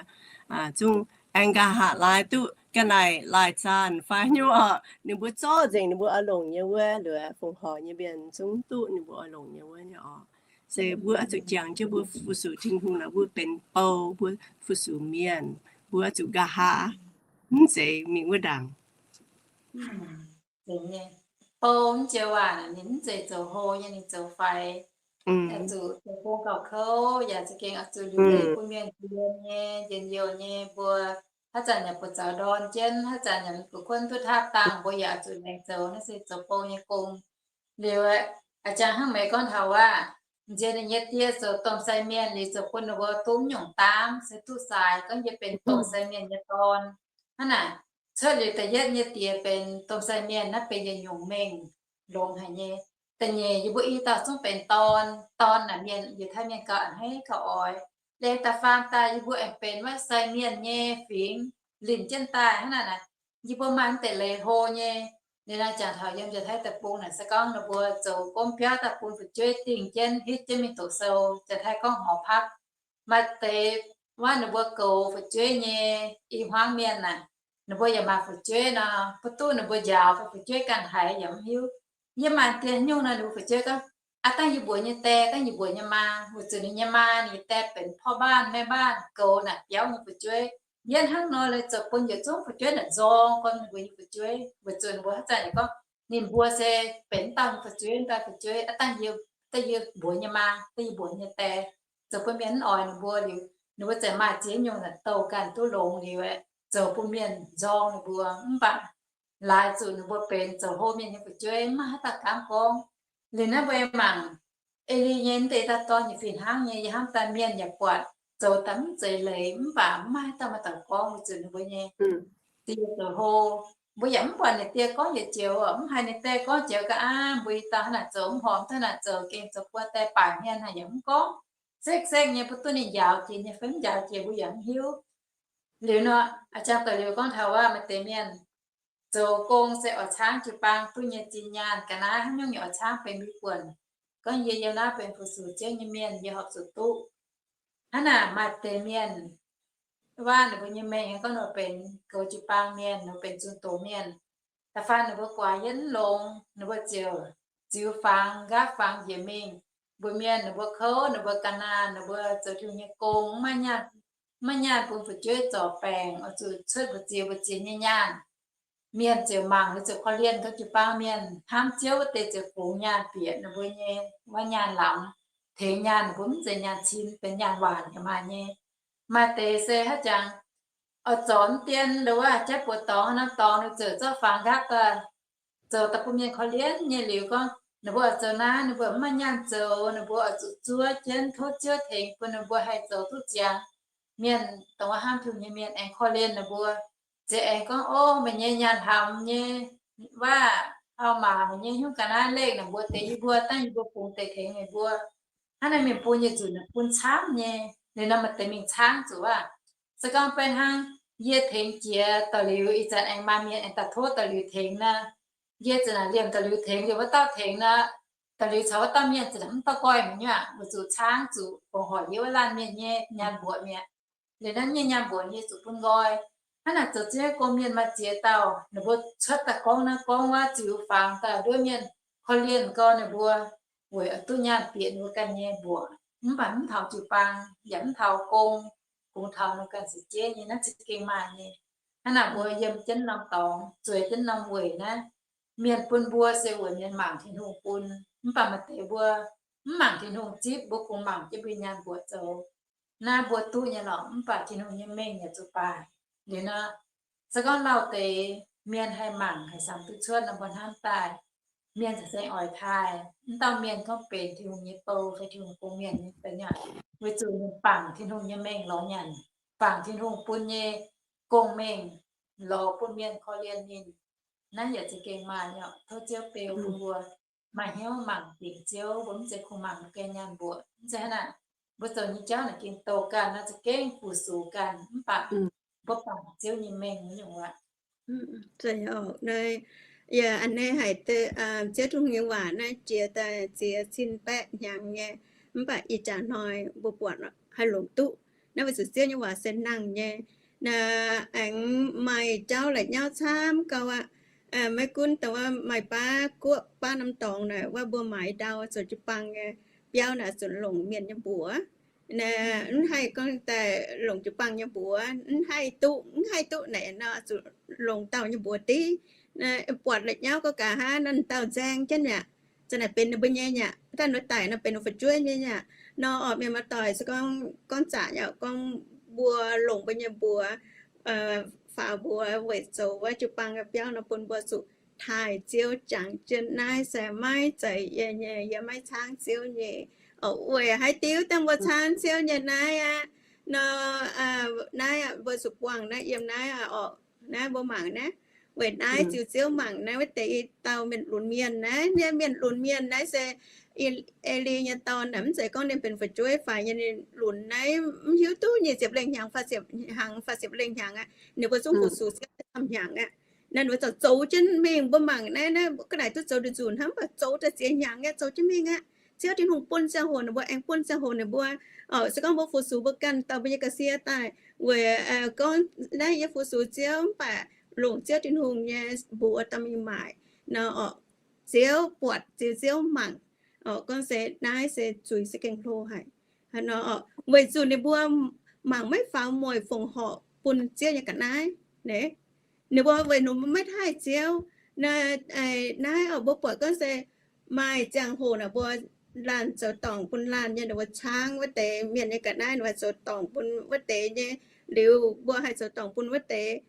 zungv aengx nqa'haav laai duqv ga'naaiv laai zaanh fai nyei oc. Ninh mbuo zorqv nzengc ninh mbuo oix longc nyei wuov, luoqc fongc horc nyei mienh zungv duqv ninh mbuo oix longc nyei wuov nyei oc. Se mbuo oix zuqc jangx jienv mbuo fu-sux Tin-Hungh nor, mbuo benx bou, mbuo fu-sux mienh, mbuo oix zuqc nqa'haav, mv zeiz mingh wuov ndaangc. Bou mv joux waac, ninh mv zeiz zoux hlo nyei, ninh zoux faix. Oix zuqc zoux gong gauh kouv, yaac za'gengh oix zuqc liuc leiz bun mienh jiex nyei, njien-youh nyei. Mbuo haaix zanc yaac buoz zaux ndorn jienv, haaix zanc yaac mv kuonv duqv taapv dangh, mbuo yaac oix zuqc laengz zoux. Naaiv se zoux bou nyei gong. Liuz, a'jangv hnangv meih gorngv taux aqv, nziex ninh nyei die zoux domh sai mienh liuz, zoux bun ninh mbuo duqv nyungc daamv, se duqv saaix gorngv yie benx domh sai mienh nyei dorn. Hnangv naaic, cuotv liuz da'yietv nyei diex benx domh sai mienh, naaiv benx yietc nyungc mengh longx haic nyei. Da'nyeic, yie mbuo i dauh zungv benx dorn. Dorn naaic mienh, yietc taaih mienh gauh a'hneiv gauh oix. Liuz da'faam daaih yie mbuo aengx benx wuov sai mienh nyei fingx linc jienv daaih hnangv naaic. Yie mbuo maaih mv deix leiz hlo nyei. Liuz naaiv jangx taux yiem Janx-Taiv deic-bung naaic se gorngv ninh mbuo zoux gomv biauv daaih bun fu'jueiv dingh jienv hitv jienv mingh doqc sou, Janx-Taiv gorngv หอพัก. Maaih deix wuov ninh mbuo goux fu'jueiv nyei i hmuangv mienh naaic, ninh mbuo yaac maaih fu'jueiv nor, mv duqv ninh mbuo njaaux fai fu'jueiv ganh haiz yaac mv hiuv. Yie maaih deix nyungc nor ninh mbuo fu'jueiv gorngv, aa, dangh yie mbuox nyei die, dangh yie mbuox nyei maa, weic zuqc ninh nyei maa ninh die benx พ่อบ้าน แม่บ้าน goux naaic biauv nyei fu'jueiv. Yietv hnangv nor leiz zoux bun yietc zungv fu'jueiv naaic nzorng gorn ninh mbuo nyei fu'jueiv, weic zuqc ninh mbuo haaix zanc yaac gorngv ninh mbuo se benx dauh nyei fu'jueiv, dauh fu'jueiv, aa, dangh yie, dangh yie mbuox nyei maa, dangh yie mbuox nyei die, zoux bun mienh mv oix ninh mbuo liuz, ninh mbuo ziouc maaih ziex nyungc naaic douh ganh duqv longx liuz, zoux bun mienh nzorng ninh mbuo. Mv baac laaix zuqc ninh mbuo benx zoux hlo mienh nyei fu'jueiv, mv maaih haaix dauh gaamv gorngv. Liuz naaiv mbuo mangc Eli nyei mv deix dauh dorn yaac fih hnangv nyei. Yie hnamv daaih mienh yaac buatc zoux daaih mv zeiz leiz, mv baac mv maaih haaix dauh maaih dauh gorngv, weic zuqc ninh mbuo nyei die zoux hlo, Mbuo yaac mv buatc ninh die gorngv yietc joux, mv haiz ninh die gorngv joux ga'naaiv, mbuo i dauh hnangv naaic zoux mv horpc, hnangv naaic zoux gengh zoux buo daaih baaic mienh haic yaac mv gorngv. Sekv-sekv nyei mbuo duqv ninh njaaux jiex nyei fai mv njaaux jiex mbuo yaac mv hiuv. Liuz nor, a'jang da'liuz gorngv taux wuov maaih deix mienh zoux gong se oix caangv jiu-baang duqv nyei zinh nyaanh, ga'naaiv hnangv nyungc nyei oix caangv benx mbuo buonc. Gorngv yie yiem naaiv benx fu-sux Ziouv nyei mienh, yie horpc zuqc duqv. Hnangv naaic maaih deix mienh waac ninh mbuo nyei mengh gorngv ninh benx goux jiu-baang mienh, ninh benx zunh doz mienh. Da'faanh ninh mbuo guaax yietv longx, ninh mbuo ziouc ziux fangx nqaapv fangx njiec mingh. Mbuo mienh ninh mbuo kouv, ninh mbuo ga'naanh, ninh mbuo zoux Tin-Hungh nyei gong, maiv nyaanh bun fu'jueiv zorc baengc, oix zuqc cuotv mbu'ziex mbu'ziex nyei nyaanh. Mienh ziouc mangc, ninh ziouc korv-lienh gorngv jiu-baang mienh hnamv Ziouv wuov deix ziouc fungx nyaanh bieqc ninh mbuo nyei, maiv nyaanh lamz, tengx nyaanh ninh mbuo mv zeiz nyaanh cin, benx nyaanh waanc yaac maaih nyei. Maaih deix se haaix jangx oix zorc mv dien, ndo wuov jaiv buoz dorngx, norm dorngx ninh ziouc zorqv fangx nqaapv daaih zoux daaih bun mienh korv-lienh nyei liuz gorngv, ninh mbuo oix zoux naaiv, ninh mbuo mv maaih nyaanh zoux, ninh mbuo oix zuqc zuov jienv tov Ziouv tengx bun ninh mbuo haih zoux duqv ziangx. Mienh dongh wuov hnamv Tin-Hungh nyei mienh aengx korv-lienh ninh mbuo, ziouc aengx gorngv, Ov, meih nyei nyaanh hlaax nyei waac, auv-maac, meih nyei hnyouv ga'naaiv lengh, ninh mbuo deix yie mbuo dangh yie mbuo bungx deix tengx meih mbuo. Hnangv naaic mienh bun nyei nzunc bun camv nyei, liuz nor maaih deix mingh caangv zuqc aqv. Se gorngv beiv hnangv yie tengx jiex da'liuz, ih zanc aengx maaih mienh aengx daaih tov da'liuz tengx nor, yie ziouc naaic liemh da'liuz tengx, liemh wuov dauh tengx nor, da'liuz caux wuov dauh mienh ziouc mv dauh goiv mi'aqv, weic zuqc caangv zuqc fongc horc yie wuov laanh mienh nyei nyaanh mbuoqc mi'aqv. Liuz naaiv nyei nyaanh mbuoqc yie zuqc bun nqoi. Hnangv naaic zoux Ziouv nyei gong mienh maaih ziex dauh, ninh mbuo cuotv daaih gorngv naaiv gorngv wuov, ziux fangx daaih nduov mienh, korv-lienh gau ninh mbuo, weic oix duqv nyaanh bieqc ninh mbuo ganh nyei mbuoqc. Mv baac mv taux jiu-baang yaac mv taux gong, kungx taux ninh ganh seix jeiv nyei, naaiv za'gengh maaih nyei. Hnangv naaic mbuo yiem jienv norm dorngx, zueiz jienv norm weic naaiv, mienh bun mbuo se weic mienh mangc Tin-Hungh bun. Mv baac maaih deix mbuo mv mangc Tin-Hungh zipv, mbuo kungx mangc jienv mbuo nyaanh mbuoqc zoux. Naaiv mbuo duqv nyei lorqc, mv baac Tin-Hungh nyei mengh yaac zuqc baaic. Liuz nor, se gorngv lauh deix mienh haih mangc, haih samx duqv cuotv nor, mbuo hnamv daaih mienh cingx oix taaih. Mv dauh mienh gorngv benx Tin-Hungh nyei bou fai Tin-Hungh gong-mienh nyei, weic zuqc ninh bangc Tin-Hungh nyei mengh lorz nyanc, bangc Tin-Hungh bun nyei gong-mengh lorz bun mienh korv-lienh ninh. Naaiv yaac za'gengh maaih nyei. Tov Ziouv beu bun mbuo maaih hnyouv mangc dingc Ziouv, mbuo mv zeiz kungx mangc mbuo ganh nyaanh mbuoqc. Mv zeiz hnangv naaic, mbuo zoux nyei jauv naaic gengh douc ganh nor, za'gengh fu-sux ganh, mv baac mbuo bangc Ziouv nyei mengh nyungc aqv. Yie a'hneiv haic Ziouv Tin-Hungh nyei waac naaiv jiex daaih ziex cin baeqv hnyangx nyei, mv baac ih jaax hnoi mbuo buatc haih longc duqv. Naaiv weic zuqc Ziouv nyei waac se nangh nyei. Aengx maaih jauv la'nyauv camv gau aqv. Maiv gunv dongh wuov maaih baav guoqv baav norm dorngx naaic, wuov mbuo maaiz ndau zoux jiu-baang nyei biauv naaic, zunc longc mienh nyei mbuox. Mv haih gorngv daaih longc jiu-baang nyei mbuox, mv haih duqv, mv haih duqv naaic nor, zuqc longc dauh nyei mbuox div. Buatc la'nyauv gau gaax hnangv, naaiv dauh nzaeng jienv mi'aqv. Za'naaic benx ninh mbuo nyei mi'aqv. Daaih nor daic nor benx fu'jueiv nyei mi'aqv. Nor orqc, mienh muoz-doic, se gorngv, gorngv zaqc nyei, gorngv mbuo longc mbuo nyei mbuox faaux mbuox weic zoux wuov jiu-baang nyei biauv nor, bun mbuo zuqc taaih Ziouv jangx jienv naaiv se maiv zeiz yie nyei, yie maiv caangv Ziouv nyei. Weic haaix diuc dangh mbuo caangv Ziouv nyei naaiv aqv? Nor, naaiv aqv, mbuo zuqc buangh naaiv, yiem naaiv aqv orqc. Naaiv mbuo mangc naaiv, weic naaiv ziux Ziouv mangc naaiv wuov deix i dauh mienh lunx mienh naaiv, mienh lunx mienh naaiv se E^li nyei dorn naaic, mv zeiz gorngv ninh benx fu'jueiv faix nyei, ninh lunx naaiv mv hiuv duqv nyic ziepc lengh hnyangx, faah ziepc hnyangx, faah ziepc lengh hnyangx aqv. Ninh mbuo zungv fu-sux Ziouv camv hnyangx aqv. Naaiv ninh mbuo zoux zoux jienv mingh, mbuo mangc naaiv, naaiv ga'naaiv duqv zoux nzunc hnangv, mv baac zoux daaih ziex hnyangx aqv, zoux jienv mingh aqv. Ziouv Tin-Hungh bun ziangh hoc ninh mbuo, aengx bun ziangh hoc ninh mbuo. Se gorngv mbuo fu-sux mbuo ganh dauh mbuo nyei ga'sie daaih, weic gorngv naaiv yie fu-sux Ziouv mv baac longc Ziouv Tin-Hungh nyei mbuox dorh mingh maaic nor orqc, Ziouv buatc, Ziouv, Ziouv mangc orqc, gorngv se naaiv se zuiz se gengh hlo haic. Nor orqc, weic zuqc ninh mbuo mangc maiv faaux mueic fongc horc bun Ziouv nyei ga'naaiv. Ninh mbuo weic ninh mbuo maiv taaih Ziouv. Naaiv orqc, mbuo buatc gorngv se maaih ziangh hoc naaic mbuo laanh zoux dorngc bun laanh nyei, ninh mbuo caangv wuov deix mienh nyei ga'naaiv, ninh mbuo zoux dorngc bun wuov deix nyei. Liuz mbuo haih zoux dorngc bun wuov deix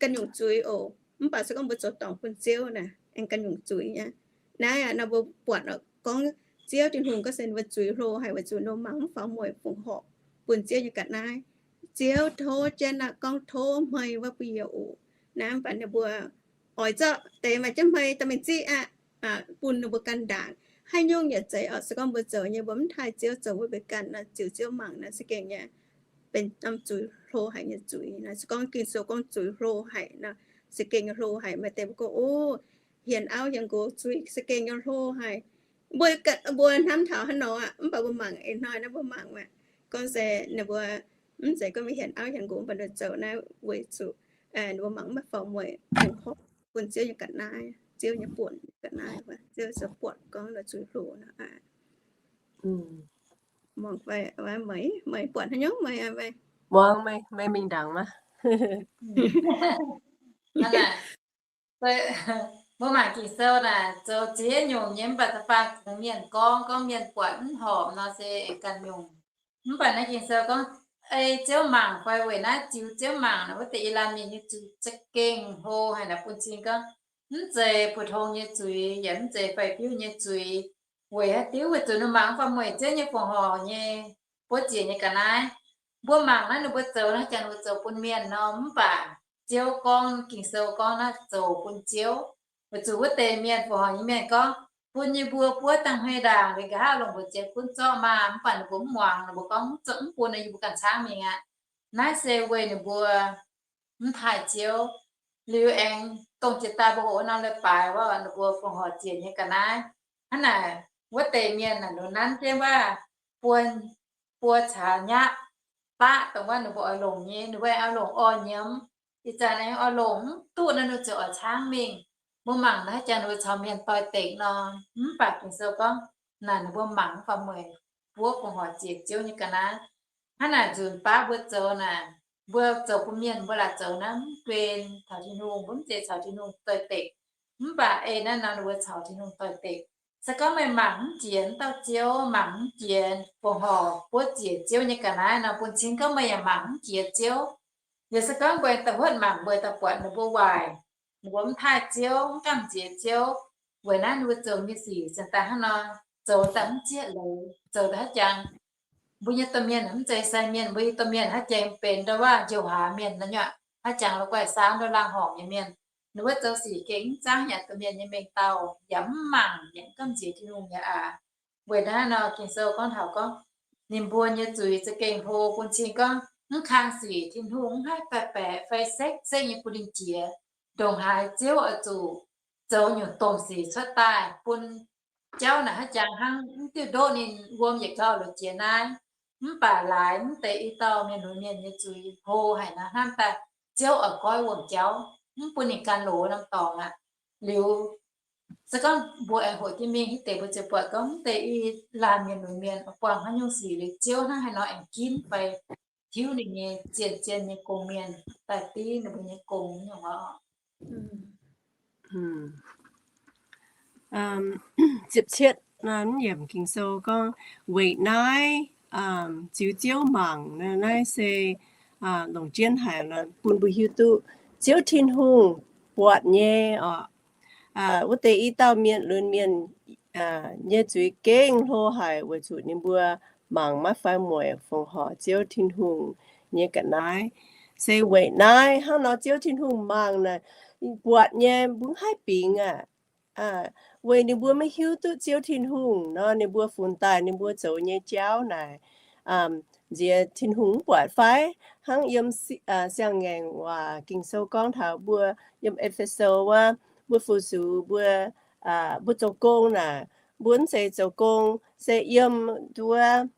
ganh nyungc zuiz oc. Mv baac se gorngv mbuo zoux dorngc bun Ziouv naaic, aengx ganh nyungc zuiz aqv. Naaiv aqv, nor mbuo buatc gorngv Ziouv Tin-Hungh gorngv se ninh mbuo zuiz hlo haic weic zuqc ninh mbuo mangc mv faaux mueic fongc horc bun Ziouv nyei ga'naaiv. Ziouv tov jienv aqv, gorngv tov hmei wuov bun yie oc. Naaiv mv baac ninh mbuo oix zorqv deix maaih jienv hmei dorh mingh ziqv aqv, bun ninh mbuo ganh ndaangc. Haaix nyungc yaac zeiz oc. Se gorngv mbuo zoux nyei, mbuo mv taaih Ziouv, zoux mbuo mbuo ganh nor, ziux Ziouv mangc nor, za'gengh nyei benx norm zuiz hlo haic nyei zuiz nor. Se gorngv Ging-Sou gorngv zuiz hlo haic nor, za'gengh hlo haic. Maaih deix mbuo gorngv, o, hienx auv hienx nqox zuiz za'gengh nyei hlo haic. Mbuo, mbuo hnamv taux haaix nor aqv, mv baac mbuo mangc ih hnoi naaiv mbuo mangc maah, gorngv se ninh mbuo mv zeiz gorngv mbuo hienx auv hienx nqox, mv baac ninh zoux naaiv weic zuqc ninh mbuo mangc mv maaih faaux-mueic, bun Ziouv nyei ga'naaiv, Ziouv nyei buonc ga'naaiv, Ziouv zoux buatc gorngv zuiz hlo nor. Meih buatc haaix nyungc, meih, muangx meih, meih mingh ndaangc maah. Mbuo mangc Ging-Sou naaic zoux ziex nyungc nyei, mv baac da'faanh kungx mienh gorngv, gorngv mienh buatc mv horpc nor se aengx ganh nyungc. Mv baac naaiv Ging-Sou gorngv, ei Ziouv mangc fai weic naaiv ziux Ziouv mangc nor, wuov deix i laanh mienh nyei zuiz za'gengh hlo haic naaic, bun cing gorngv mv zeiz puix tong nyei zuiz, yaac mv zeiz fai biuv nyei zuiz. Weic haaix diuc? Weic zuqc ninh mangc faaux-mueic Ziouv nyei fongc horc nyei, buov ziec nyei ga'naaiv. Mbuo mangc naaiv ninh mbuo zoux naaiv jangx ninh mbuo zoux bun mienh nor, mv baac Ziouv gorngv, Ging-Sou gorngv naaiv zoux bun Ziouv. Weic zuqc wuov deix mienh, fongc horc nyei mienh gorngv, bun yie mbuo buov dangh hmei ndaangc liuz nqa'haav longc mbu'ziex gunv zorqv maah! Mv baac ninh mbuo mv muangx, ninh mbuo gorngv, mv bun nor yie mbuo ganh caangv mingh aqv. Naaiv se weic ninh mbuo mv taaih Ziouv. Liuz aengx dongh jiex daaih mbuo hoqc wuov norm leiz-baaix wuov, ninh mbuo fongc horc ziec nyei ga'naaiv. Hnangv naaic, wuov deix mienh naaic, ninh nanv jienv waac buo, buo caax nyaqv baqv dongh wuov ninh mbuo oix longc nyei, ninh mbuo oix longc orv nyiemz. Ih zanc aengx oix longc mv duqv nor, ninh ziouc oix caangv mingh. Mbuo mangc naaiv jangx ninh mbuo caux mienh doix-dekc nor, mv baac Ging-Sou gorngv naaic ninh mbuo mangc faaux-mueic buov fongc horc ziec Ziouv nyei ga'naaiv. Hnangv naaic nzunc baav mbuo zoux naaic, mbuo zoux bun mienh mbuo laaic zoux naaiv mv guen caux Tin-Hungh, mbuo mv zeiz caux Tin-Hungh doix-dekc. Mv baac ei naaiv nor ninh mbuo caux Tin-Hungh doix-dekc. Se gorngv meih mangc mv jiex dauh Ziouv, mangc mv jiex fongc horc buov ziec Ziouv nyei ga'naaiv nor, bun cing gorngv meih yaac mangc mv jiex Ziouv. Yaac se gorngv mbuo da'huotv mangc mbuo daaih buatc ninh mbuo waaic, ninh mbuo mv taaih Ziouv, mv gamh nziex Ziouv, weic naaiv ninh mbuo zoux nyei sic zanc daaih hnangv nor, zoux daaih mv zieqv leiz, zoux daaih haaix jangx. Mbuo nyei domh mienh mv zeiz sai mienh, mbuo nyei domh mienh haaix jangx benx ndau waac njoux hlaax mienh nor nyuoqc, haaix jangx la'guaih saauv ndau laangh horngc nyei mienh. Ninh mbuo zoux sic gengh mv zangv yaac domh mienh nyei mengh dauh, yaac mv mangc, yaac mv gamh nziex Tin-Hungh nyei aqv. Weic naaiv nor Ging-Sou gorngv taux gorngv, ninh mbuo nyei zuiz za'gengh hlo bun cing gorngv mv kang sic Tin-Hungh mv haih baeqc baeqc fai sekv sekv nyei bun ninh jiex. Ndongc haaix Ziouv oix zuqc zoux nyungc domh sic cuotv daaih bun jauv naaic haaix jangx hnangv mv diuh ndoqv ninh wuom yietc gauh lorz jiex naaiv. Mv baac laaix mv deix i dauh mienh lunx mienh nyei zuiz hlo haic nor, hnamv daaih Ziouv oix goiv wuom-jauv, mv bun ninh gan loz norm dorngx aqv. Liuz se gorngv mbuo aengx hoqc jienv mingh hitv deix mbuo ziouc buatc gorngv mv deix i laanh mienh lunx mienh buangh haaix nyungc sic liuz Ziouv hnangv haaix nor aengx ginv fai tiuv ninh nyei zien-zien nyei gong-mienh daaih div ninh mbuo nyei gong nyungc oc. Ziepc cietv yiemc Ging-Sou gorngv, weic naaiv ziux Ziouv mangc naaiv se longc jienv haic bun mbuo hiuv duqv Ziouv Tin-Hungh buatc nyei oc. Wuov deix i dauh mienh lunx mienh nyei zuiz gengh hlo haic weic zuqc ninh mbuo mangc maiv faix mueic fongc horc Ziouv Tin-Hungh nyei ga'naaiv. Se weic naaiv hnangv nor Ziouv Tin-Hungh mangc naaic, buatc nyei mbuo mv haih bingx aqv. Weic ninh mbuo maiv hiuv duqv Ziouv Tin-Hungh nor, ninh mbuo funx daaih ninh mbuo zoux nyei jauv naaic, nziex Tin-Hungh mv buatc fai? Hnangv yiem Siang-Ngaengc Waac Ging-Sou gorngv taux mbuo yiem E^fe^so wuov, mbuo fu-sux mbuo, mbuo zoux gong naaic, mbuo mv zeiz zoux gong se yiem nduov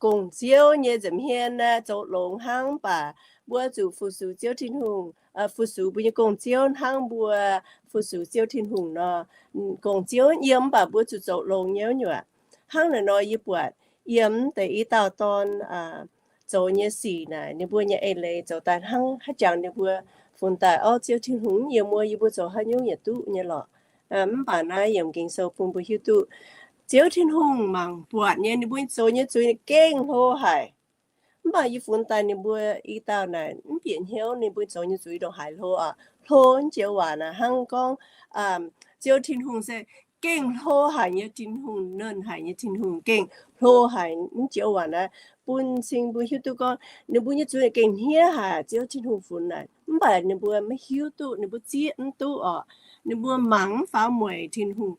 gong-ziouv nyei nza'hmien naaic zoux longx hnangv. Mv baac mbuo zuqc fu-sux Ziouv Tin-Hungh, fu-sux mbuo nyei gong-ziouv hnangv mbuo fu-sux Ziouv Tin-Hungh nor. Gong-ziouv yiem mv baac mbuo zuqc zoux longx nyei nyuoqc. Hnangv naaic nor yie buatc yiem deix i dauh dorn zoux nyei sic naaic, ninh mbuo nyei eix leiz zoux daaih hnangv haaix jangx ninh mbuo funx daaih, orv, Ziouv Tin-Hungh yiem wuov, yie mbuo zoux haaix nyungc yaac duqv nyei lorqc. Mv baac naaiv yiem Ging-Sou bun mbuo hiuv duqv Ziouv Tin-Hungh mangc buatc nyei ninh mbuo zoux nyei zuiz gengh hlo haic. Mv baac yie funx daaih ninh mbuo i dauh naaic mv bieqc hnyouv ninh mbuo zoux nyei zuiz ndongc haaix hlo oc. Hlo mv joux waac naaic hnangv gorngv Ziouv Tin-Hungh se gengh hlo haic nyei Tin-Hungh, nernh haic nyei Tin-Hungh, gengh hlo haic mv joux waac naaic. bun cing mbuo hiuv duqv gorngv ninh mbuo nyei zuiz gengh hniev haic, Ziouv Tin-Hungh funx naaic, mv baac ninh mbuo maiv hiuv duqv, ninh mbuo zieqv mv duqv orqc. Ninh mbuo mangc mv faaux mueic Tin-Hungh,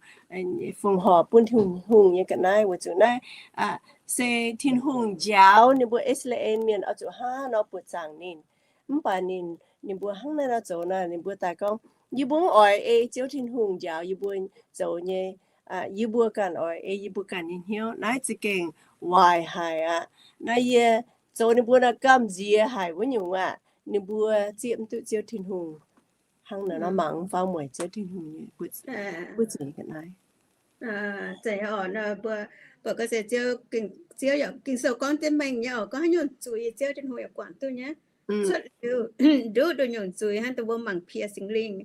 fongc horc bun Tin-Hungh nyei ga'naaiv. Weic zuqc naaiv se Tin-Hungh njaaux ninh mbuo I^saa^laa^en Mienh oix zuqc hnangv nor buoqc zaangc ninh. Mv baac ninh, ninh mbuo hnangv naaiv nor zoux naaic, ninh mbuo daaih gorngv, yie mbuo mv oix ei Ziouv Tin-Hungh njaaux yie mbuo zoux nyei. Yie mbuo ganh oix ei yie mbuo ganh nyei hnyouv. Naaiv za'gengh waaic haic aqv. Naaiv yie zoux ninh mbuo naaiv gamh nziex haic wuov nyungc aqv. Ninh mbuo zieqv mv duqv Ziouv Tin-Hungh, hnangv naaiv nor mangc mv faaux mueic Ziouv Tin-Hungh nyei buoqc zaangc ga'naaiv. Mbuo, mbuo gorngv se Ziouv, Ging-Sou gorngv jienv mengh nyei oc, gorngv haaix nyungc zuiz Ziouv Tin-Hungh yaac guangc duqv nyei. Cuotv liuz nduqc nduqc nyungc zuiz hnangv, dongh mbuo mangc piex Singx Lingh,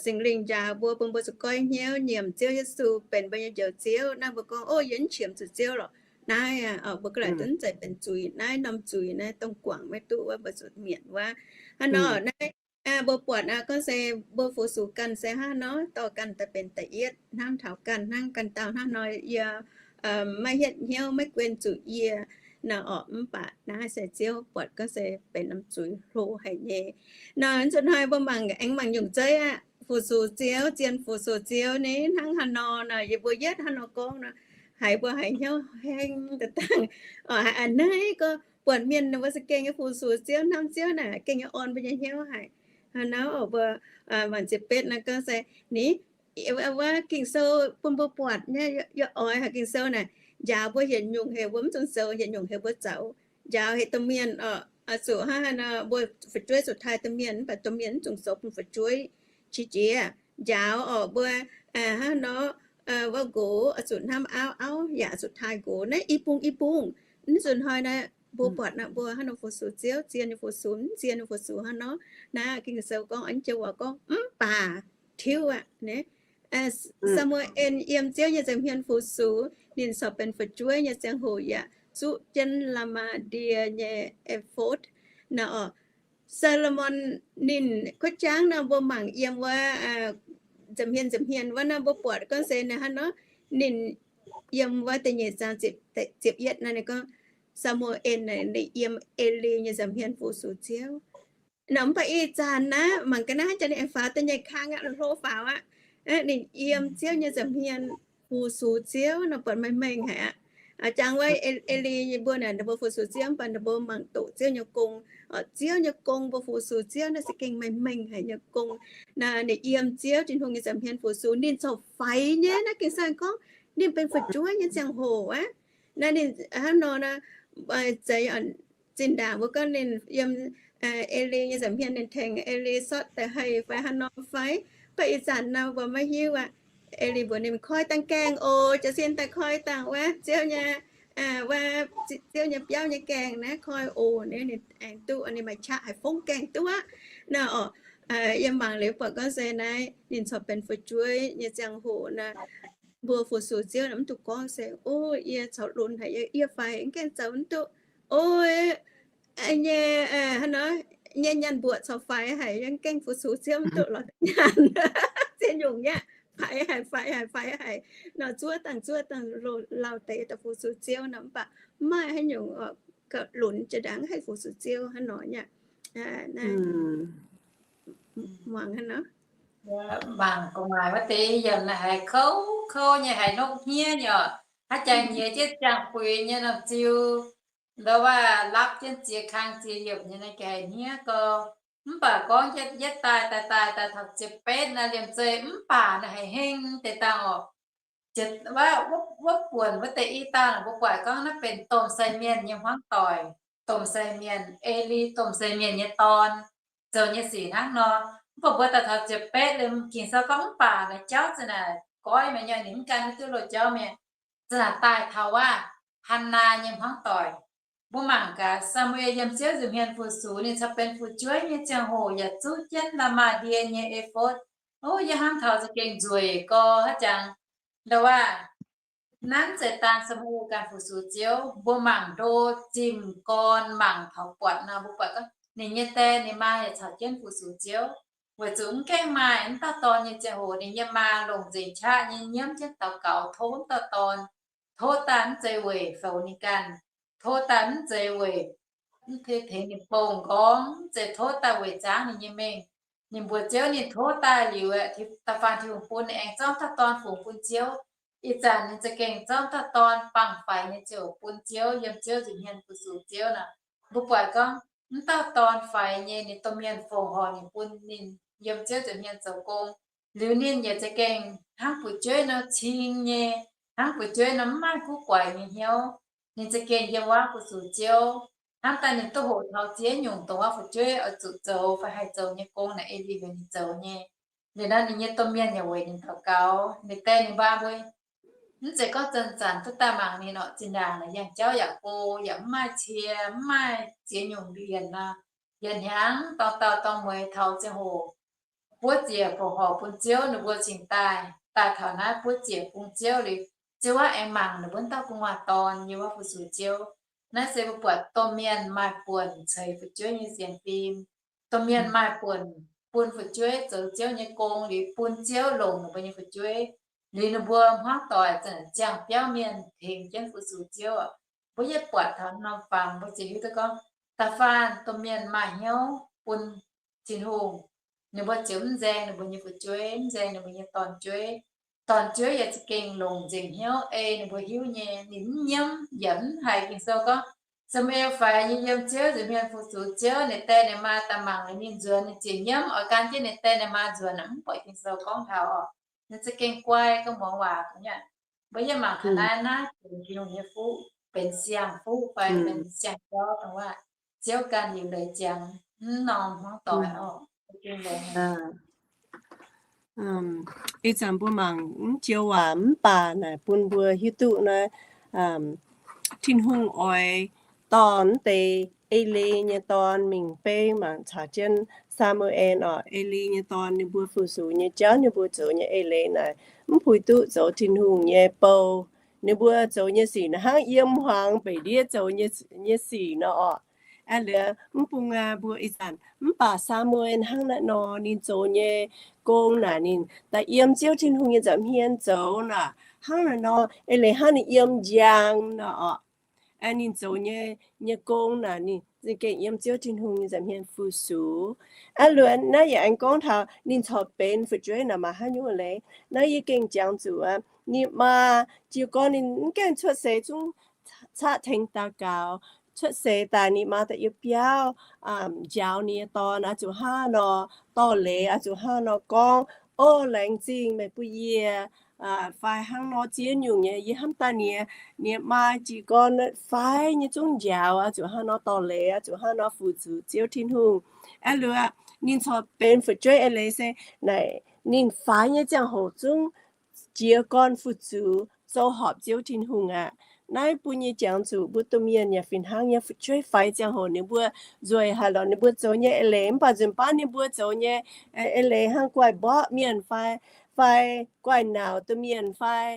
Singx Lingh njaaux mbuo, bun mbuo zuqc goiv hnyouv nyiemc Ziouv Yesu benx mbuo nyei Njoux Ziouv. Naaiv mbuo gorngv, o, yie mv qiemx zuqc Ziouv lorqc. Naaiv aqv, mbuo ga'naaiv dunv zeiz benx zuiz. Naaiv norm zuiz naaiv dongh guangc maiv duqv wuov, mbuo zuqc mietc wuov. Hnangv nor naaiv mbuo buatc aqv, gorngv se mbuo fu-sux ganh se hnangv nor, dorh ganh daaih benx da'yietv, hnamv taux ganh hnangv, ganh dauh hnangv nor, yie maiv hietv hnyouv, maiv guen zuqc yie nor orqc. Mv baac naaiv se Ziouv buatc gorngv se benx norm zuiz hlo haic nyei. Nor nzunc hnoi mbuo mangc, aengx mangc nyungc zeiv aqv, fu-sux Ziouv, zien fu-sux Ziouv ni hnangv haaix nor nor, yie mbuo yietv hnangv nor gorngv nor, haiz mbuo haiz hnyouv heng da'dangh. A'hneiv gorngv buatc mienh mbuo za'gengh nyei fu-sux Ziouv, hnamv Ziouv naaic, gengh nyei orn mbuo nyei hnyouv haic. Hnangv nor mbuo mangc ziepc betv nor gorngv se, ni, wuov Ging-Sou bun mbuo buatc nyei, yie oix haiz Ging-Sou naaic njaaux mbuo yietc nyungc heuc mbuo mv dungx zoux, yietc nyungc heuc mbuo zoux. Njaaux heuc domh mienh oc, zuqc hnangv haaix nor mbuo fu'jueiv zuqc taaih domh mienh, mv baac domh mienh mv dungx zoux bun fu'jueiv. Qiex jiez njaaux oc mbuo hnangv nor, wuov nqox zuqc hnamv auv, auv yaac zuqc taaih nqox. Naaiv i bung i bung. Naaiv nzunc hnoi naaiv mbuo buatc naaiv mbuo hnangv nor fu-sux Ziouv, zien nyei fu-sux, mv zien nyei fu-sux hnangv nor. Naaiv Ging-Sou gorngv, an jienv waac gorngv, mv baac tiuv aqv. Saa^mu^en yiem Ziouv nyei nza'hmien fu-sux, ninh corc benx fu'jueiv nyei ziangh hoc yaac zuqv jienv la'maah ndie nyei efod. Naaiv oc, Saa^lo^morn ninh kuotv jangv nor, mbuo mangc yiem wuov nza'hmien, nza'hmien wuov nor, mbuo buatc gorngv se naaiv hnangv nor, ninh yiem wuov da'nyeic zaang ziepc yietv naaiv, ninh gorngv, Saa^mu^en naaic ninh yiem E^li nyei nza'hmien fu-sux Ziouv. Nor mv baac ih zanc naaiv mangc ga'naaiv jaax ninh aengx faaux da'nyeic kang aqv, hlo faaux aqv. Ninh yiem Ziouv nyei nza'hmien fu-sux Ziouv nor, buatc meih mengh haic aqv. Jangx wuov E^li mbuo naaic, ninh mbuo fu-sux Ziouv, mv baac ninh mbuo mangc doqc Ziouv nyei gong. Ziouv nyei gong, mbuo fu-sux Ziouv naaiv se gengh meih mengh haic nyei gong. Naaiv ninh yiem Ziouv Tin-Hungh nyei nza'hmien fu-sux, ninh corc faix nyei. Naaiv Ging-Sou gorngv ninh benx fu'jueiv nyei ziangh hoc aqv. Naaiv ninh hnangv nor naaiv, zeiz zinh ndaangc mbuo gorngv ninh yiem E^li nyei nza'hmien, ninh tengx E^li sortv da'haih fai hnangv nor fai. Mv baac ih zanc nor mbuo maiv hiuv aqv. E^li mbuox ninh, koi dangh gaengh oc. Jiez sin daaih koi dangh wuov Ziouv nyei, wuov Ziouv nyei biauv nyei gaengh naaiv, koi oc. Naaiv ninh aengx duqv, ninh maaih qaqv haic, fongv gaengh duqv aqv. Naaiv oc, yie mangc liuz buatc gorngv se naaiv ninh corc benx fu'jueiv nyei ziangh hoc naaiv, mbuo fu-sux Ziouv naaiv mv duqv gorngv se, o, yie corc lunx haic, yie faix, mv gaengh zoux mv duqv. O, nyei, hnangv nor, nyei nyaanh mbuoqc corc faix haic, yie mv gaengh fu-sux Ziouv mv duqv lorz nyaanh. Ziex nyungc nyaqv, faix haic, faix haic, faix haic. Nor zuov dangh zuov dangh lauh deix daaih fu-sux Ziouv nor, mv baac mv maaih haaix nyungc lunx jiex ndaangc haih fu-sux Ziouv hnangv nor nyaqv. Muangx hnangv nor. Mangc gu'nguaaic wuov deix yiem naaiv haiz kouv kouv nyei, haiz nopv hniev nyei oc. Haaix jaax nyiex jienv ziangh buix nyei norm ziu, ndau wuov lapv jienv ziex kang ziex yiemc nyei naaiv, haiz hniev gau. Mv baac gorngv yietv daaih daaih daaih daaih taux ziepc betv naaiv liemh zeih mv baac naaiv haiz heng deix dangh oc. Wuov, wuov buonc wuov deix i dangh mbuo buatc gorngv naaiv benx domh sai mienh nyei hmuangv doic, domh sai mienh, E^li domh sai mienh nyei dorn, zoux nyei sic hnangv nor. Mv baac mbuo daaih taux ziepc betv liemh Ging-Sou gorngv mv baac naaiv jauv za'naaic goiv meih nyei, ninh mv gan maiv duqv loz-jauv mienh. Za'naaic daaih taux wuov Hannaa nyei hmuangv doic. Mbuo mangc gaax, Saa^mu^en yiem Ziouv nza'hmien fu-sux, ninh corc benx fu'jueiv nyei ziangh hoc yaac zuqv jienv la'maah ndie nyei efod. O, yie hnamv taux za'gengh nzueic gau haaix jangx. Ndau wuov, nanv zeiz daan Saa^mu^en ganh fu-sux Ziouv. Mbuo mangc ndo zimh gorn mangc taux buatc nor, mbuo buatc gorngv ninh nyei die ninh maa yaac caux jienv fu-sux Ziouv. Weic zuqc mv gaengh maaih mv dauh dorn nyei ziangh hoc, ninh nyei maa longc nzengc qaqv nyei nyiemv jienv daux gaux tov mv dauh dorn, tov daaih mv zeiz weic foux ninh ganh, tov daaih mv zeiz weic mv tengx ninh bou m'nqorngv, mv zeiz tov daaih weic zaangv ninh nyei mengh. Ninh mbuox Ziouv ninh tov daaih liuz, da'faanh Tin-Hungh bun ninh aengx zorqv dauh dorn fungx bun Ziouv. Ih zanc ninh za'gengh zorqv dauh dorn bangc faix nyei ziouc bun Ziouv yiem Ziouv nza'hmien fu-sux Ziouv nor. Mbuo buatc gorngv mv dauh dorn faix nyei, ninh domh mienh fongc horc ninh bun ninh yiem Ziouv nza'hmien zoux gong. Liuz ninh yaac za'gengh hnangv fu'jueiv nor cing nyei, hnangv fu'jueiv nor mv maaih guv guaix nyei hnyouv. Ninh za'gengh yiem wuov fu-sux Ziouv. Hnamv daaih ninh duqv hoqc taux ziex nyungc dongh wuov fu'jueiv oix zuqc zoux fai haih zoux nyei gong naaic, E^li weic ninh zoux nyei. Liuz nor ninh nyei domh mienh yaac weic ninh daux gaux. Ninh die ninh mbuo mv zeiz gorngv zanc-zanc duqv daaih mangc ninh orqc. Zinh ndaangc naaic yangh jauv yaac go, yaac mv maaih cie, mv maaih ziex nyungc mbienc nor, yietc hnyangx dorng dauh dorng mueiz taux ziangh hoc buov ziec fongc horc bun Ziouv, ninh mbuo cingx daaih. Daaih taux naaiv buov ziec bun Ziouv liuz, Ziouv aengx mangc ninh mbuo dauh gu'nguaaz dorn yiem wuov fu-sux Ziouv. Naaiv se mbuo buatc domh mienh maaih buonc ceix fu'jueiv nyei sienx fim. Domh mienh maaih buonc bun fu'jueiv zoux Ziouv nyei gong liuz bun Ziouv longc ninh mbuo nyei fu'jueiv. Liuz ninh mbuo hmuangv doic ziangh biauv mienh tengx jienv fu-sux Ziouv. Mbuo yietv buatc taux norm fangx mbuo ziouc hiuv duqv gorngv, da'faanh domh mienh maaih hnyouv bun Tin-Hungh, ninh mbuo ziouc mv nzaeng ninh mbuo nyei fu'jueiv, mv nzaeng ninh mbuo nyei dorn-jueiv. Dorn-jueiv yaac za'gengh longc nzengc hnyouv ei ninh mbuo hiuv nyei. Ninh mv nyiemv yaac mv haiz Ging-Sou gorngv, Saa^mu^en faix nyei yiem Ziouv nza'hmien fu-sux Ziouv, ninh die ninh maa daaih mangc liuz ninh nzuonx, ninh ziouc nyiemv oix gan jienv ninh die ninh maa nzuonx. Mv buatc Ging-Sou gorngv taux oc. Ninh za'gengh guai gauh muangx waac nyei. Mbuo yie mangc gaax naaiv, naaiv benx Tin-Hungh nyei fuqv, benx siang-fuqv fai benx siang-jauv dongh wuov Ziouv ganh liuc leiz ziangx mv norm hmuangv doic oc. Ih zanc mbuo mangc mv joux waac mv baac naaic bun mbuo hiuv duqv naaiv, Tin-Hungh oix dorh mv deix E^li nyei dorn mingh beiv mangc caux jienv Saa^mu^en oc. E^li nyei dorn ninh mbuo fu-sux nyei jauv, ninh mbuo zoux nyei eix leiz naaic mv puix duqv zoux Tin-Hungh nyei bou. Ninh mbuo zoux nyei sic naaic hnangv yiem hmuangx mbeix ndiev zoux nyei sic nor oc. Aa, liuz mv bung aa mbuo ih zanc mv baac Saa^mu^en hnangv naaiv nor ninh zoux nyei gong naaic ninh daaih yiem Ziouv Tin-Hungh nyei nza'hmien zoux naaic hnangv naaiv nor, eix leiz hnangv ninh yiem njang nor oc. Ninh zoux nyei, nyei gong naaic ninh za'gengh yiem Ziouv Tin-Hungh nyei nza'hmien fu-sux. Aa, liuz naaiv yaac aengx gorngv taux ninh corc benx fu'jueiv naaic maaih haaix nyungc leiz. Naaiv yie gengh jangx zuqc aqv, ninh maa jiez gorn ninh mv gaengh cuotv seix zungv caqv tengx daux gaux. Cuotv seix daaih ninh maa daaih yiem biauv njaaux ninh nyei dorn oix zuqc hnangv nor dorh leiz, oix zuqc hnangv nor gorngv, O, laengz zingh meih bun yie, fai hnangv nor ziex nyungc nyei. Yie hnamv daaih ninh, ninh maa jiez gorn faix nyei zungv njaaux, oix zuqc hnangv nor dorh leiz, oix zuqc hnangv nor fu-sux Ziouv Tin-Hungh. Aa, liuz ninh corc benx fu'jueiv eix leiz se naaic ninh faix nyei ziangh hoc zungv jiez gorn fu-sux zoux horpc Ziouv Tin-Hungh aqv. Naaiv bun yie jangx zuqc mbuo domh mienh yaac fih hnangv nyei. Fu'jueiv faix ziangh hoc ninh mbuo nzueic haic lorqc, ninh mbuo zoux nyei eix leiz mv baac nzunc baav ninh mbuo zoux nyei eix leiz hnangv guaih mborqv mienh fai, fai guaih nauc domh mienh fai,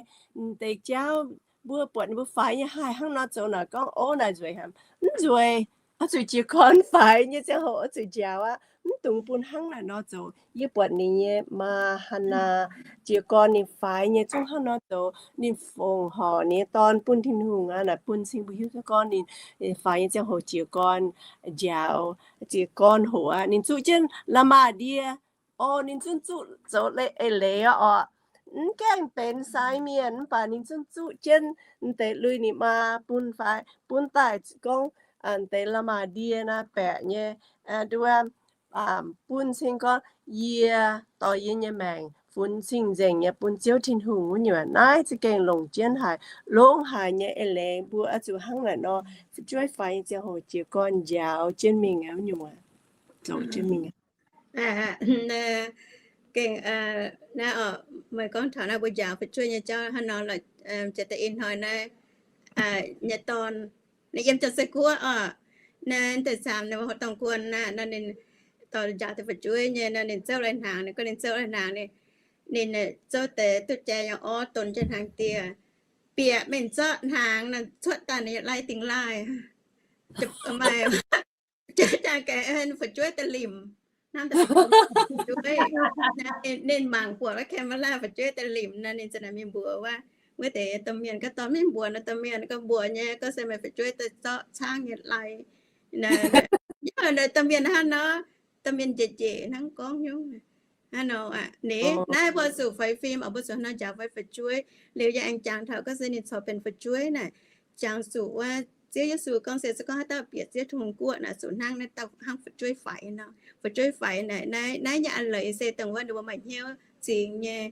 deix jauv mbuo buatc ninh mbuo faix nyei haih hnangv nor zoux naaic gorngv, O, naaic nzueic haic. Mv nzueic. Oix zuqc jiez gorn faix nyei ziangh hoc oix zuqc njaaux aqv. Mv dungx bun hnangv naaic nor zoux. Yie buatc ninh nyei maa Hannaa jiez gorn ninh faix nyei zungv hnangv nor zoux. Ninh fongc horc ninh nyei dorn bun Tin-Hungh aqv. Naaic bun cing mbuo hiuv duqv gorngv ninh faix nyei ziangh hoc jiez gorn njaaux, jiez gorn hoc aqv. Ninh zuqv jienv la'maah ndie, o, ninh zungv zuqv zoux eix leiz oc. Mv gaengh benx sai mienh mv baac ninh zungv zuqv jienv deix lui ninh maa bun faix, bun daaih gorngv deix la'maah ndie naaiv baeqc nyei, nduov, bun cing gorngv yie dorh yie nyei maengc funx cing-nzengc nyei bun Ziouv Tin-Hungh wuov nyungc. Naaiv za'gengh longc jienv haic, longx haic nyei eix leiz. Mbuo oix zuqc hnangv naaic nor, fu'jueiv faix nyei ziangh hoc jiez gorn njaaux jienv mingh wuov nyungc, zoux jienv mingh. Gengh naaiv oc, meih gorngv taux naaiv mbuo njaaux fu'jueiv nyei jauv hnangv nor lorqc. Jiex daaih ih hnoi naaiv nyei dorn, ninh yiem Janx-Se-Guoqv oc. Naaiv deix camv ninh mbuo houx dorngh guon naaiv nor, ninh dorh njaaux deix fu'jueiv nyei nor, ninh zouv lai-hnaangx. Ninh gorngv ninh zouv lai-hnaangx, ninh, ninh zouv deix duqv jaaix nyei orv donx jienv hnaangx dieh, bieqc mingh zorqv hnaangx nor, cuotv daaih ninh yaac laih dingx laaih. Maaih jaax gaengh fu'jueiv daaih limc, hnamv daaih fu'jueiv, ninh mangc buatc wuov camera fu'jueiv daaih limc nor, ninh ziouc naaic mingh mbuox wuov Wuov deix domh mienh gaav dorn maiv mbuoqc nor, domh mienh gauh mbuoqc nyei, gauh se meih fu'jueiv daaih zorqv caangv nyei lai. Domh mienh hnangv nor, domh mienh njiec njiec hnangv gorngv nyungc. Hnangv nor aqv. Ninh naaiv mbuo zuqc faix fim, mbuo zuqc hnangv nor njaaux fai fu'jueiv. Liuz yie aengx jangx taux gaav se ninh corc benx fu'jueiv naaic, jangx zuqc wuov Ziouv Yesu gorngv se, se gorngv haaix dauh bieqc Ziouv Tin-Hungh guoqv naaic, zuqc hnangv naaiv dauh hnangv fu'jueiv faix nor. Fu'jueiv faix naaic, naaiv, naaiv nyei a'leiz se dongh wuov ninh mbuo maaih hnyouv zingx nyei.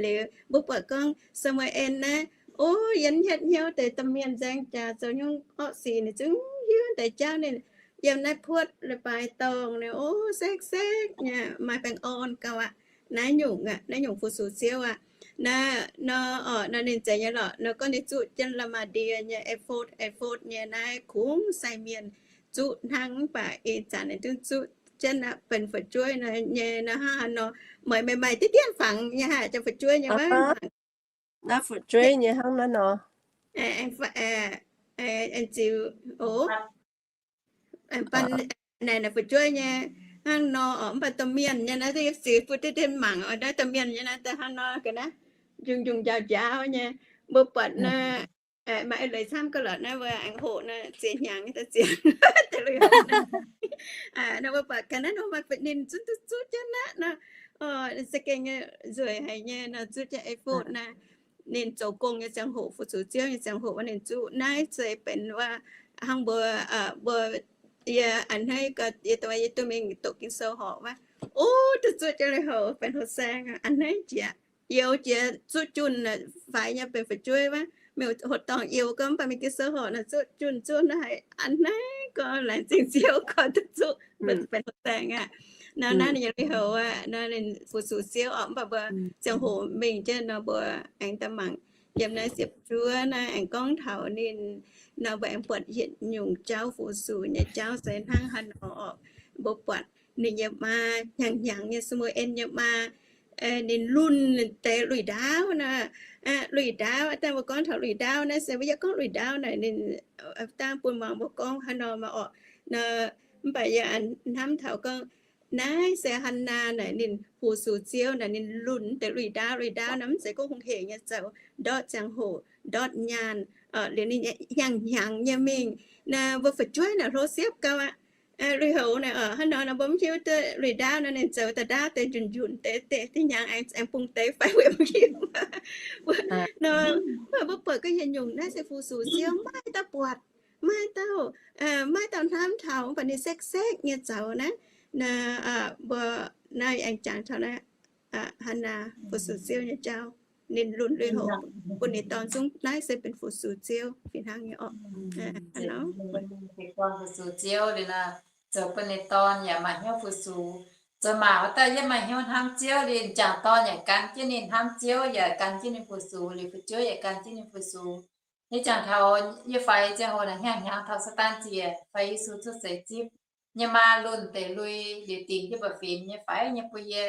Liuz mbuo buatc gorngv Saa^mu^en naaiv, o, yiem hietv hnyouv deix domh mienh nzaeng jaax zoux nyungc orqv sic ninh zungv hiuv deix jauv ninh yiem naaiv puotv leiz-baaix dorngh ninh, o, sekv sekv nyei, maaih baengh orn gauh aqv. Naaiv nyungc aqv, naaiv nyungc fu-sux Ziouv aqv. Naaiv nor, orqc, nor ninh zeiz nyei lorqc, nor gorngv ninh zuqv jienv la'maah ndie nyei, ephod, ephod nyei naaiv kungx sai mienh zuqv hnangv, mv baac ih zanc ninh zungv zuqv jienv aqv, benx fu'jueiv nor nyei nor hnangv haaix nor. Meih, meih maaih diqv dienv fangx nyei haah, jangx fu'jueiv nyei wuov. Naaiv fu'jueiv nyei hnangv naaiv nor. Aengx ziux, o, naaic, naaic fu'jueiv nyei hnangv nor, mv baac domh mienh nyei naaiv, ziux bun diqv dienv mangc, naaiv domh mienh nyei naaiv daaih hnangv nor ga'naaiv, njungc njungc njaaux njaaux nyei. Mbuo buatc naaiv, maaih eix leiz camv gauh lorqc, naaiv mbuo aengx hoqc naaiv ziex hnyangx nyei daaih ziex. Naaiv mbuo buatc ga'naaiv nor maaih ninh zungv duqv zuqv jienv aqv nor. Za'gengh nzueic haic nyei nor, zuqv jienv ephod naaiv. Ninh zoux gong nyei ziangh hoc, fu-sux Ziouv nyei ziangh hoc wuov ninh zuqv. Naaiv se benx wuov hnangv mbuo, mbuo, yie a'hneiv gau, yie dongh yie duqv mingh doqc Ging-Sou horpc wuov, o, duqv zuqv jienv lui-houx benx houx saeng a'hneiv jiex. Youz jiex zuqv junh faix nyei benx fu'jueiv wuov, mingh hoqc dorngh youz gau mv baac mingh Ging-Sou horpc naaic zuqv junh zuqv naaiv haic a'hneiv gau, laengz zingh Ziouv gau duqv zuqv benx houx saeng aqv. Nor naaiv ninh nyei lui-houx aqv, nor ninh fu-sux Ziouv orqc. Mv baac mbuo ziangh hoc mingh jienv nor mbuo aengx daaih mangc yiem naaiv ziepc juov naaiv aengx gorngv taux ninh nor, mbuo aengx buatc yietc nyungc jauv fu-sux nyei jauv se hnangv haaix nor orqc. Mbuo buatc ninh nyei maa hnyangx hnyangx nyei, Saa^mu^en nyei maa, ninh lunh deix lui-ndaauv nor. Lui-ndaauv, dangh mbuo gorngv taux lui-ndaauv naaiv se mbuo yie gorngv lui-ndaauv naaic ninh dangh bun muangx mbuo gorngv haaix nor mv baac orqc. Nor mv baac yie hnamv taux gorngv naaiv se Hannaa naaic ninh fu-sux Ziouv naaic ninh lunh deix lui-ndaauv. Lui-ndaauv naaiv mv zeiz gorngv hungh hec nyei zoux, ndortv ziangh hoc, ndortv nyaanh, liuz ninh hnyangx hnyangx nyei mingh. Naaiv mbuo fu'jueiv naaic hlo siepv gau aqv. Lui-houx naaic orqc, hnangv nor nor mbuo mv hiuv duqv lui-ndaauv nor ninh zoux daaih ndaauv deix njunc njunc deix, deix hnyangx aengx bung deix fai weic mv hiuv. Nor mv baac mbuo buatc ga'hnyangx nyungc naaiv se fu-sux Ziouv, maiv dauh buatc, maiv dauh, maiv dauh hnamv taux, mv baac ninh sekv sekv nyei zoux naaiv. Naaiv mbuo naaiv aengx jangx taux naaiv Hannaa fu-sux Ziouv nyei jauv. Ninh lunh lui-houx bun ninh dorn zungv naaiv se benx fu-sux Ziouv fih hnangv nyei orqc. Ninh se gorn fu-sux Ziouv liuz nor, zoux bun ninh dorn yaac maaih hnyouv fu-sux. Zoux maac wuov dauh yie maaih hnyouv hnamv Ziouv liuz, jangc dorn yaac gan jienv ninh hnamv Ziouv, yaac gan jienv ninh fu-sux, liuz fu'jueiv yaac gan jienv ninh fu-sux. Yie jangx taux yie faix ziangh hoc naaic hnyangx hnyangx taux Saadaan ziec faix Yesu cuotv seix zipv nyei maa lunh deix lui liuz dingc jienv mba'fin nyei faix nyei bun yie.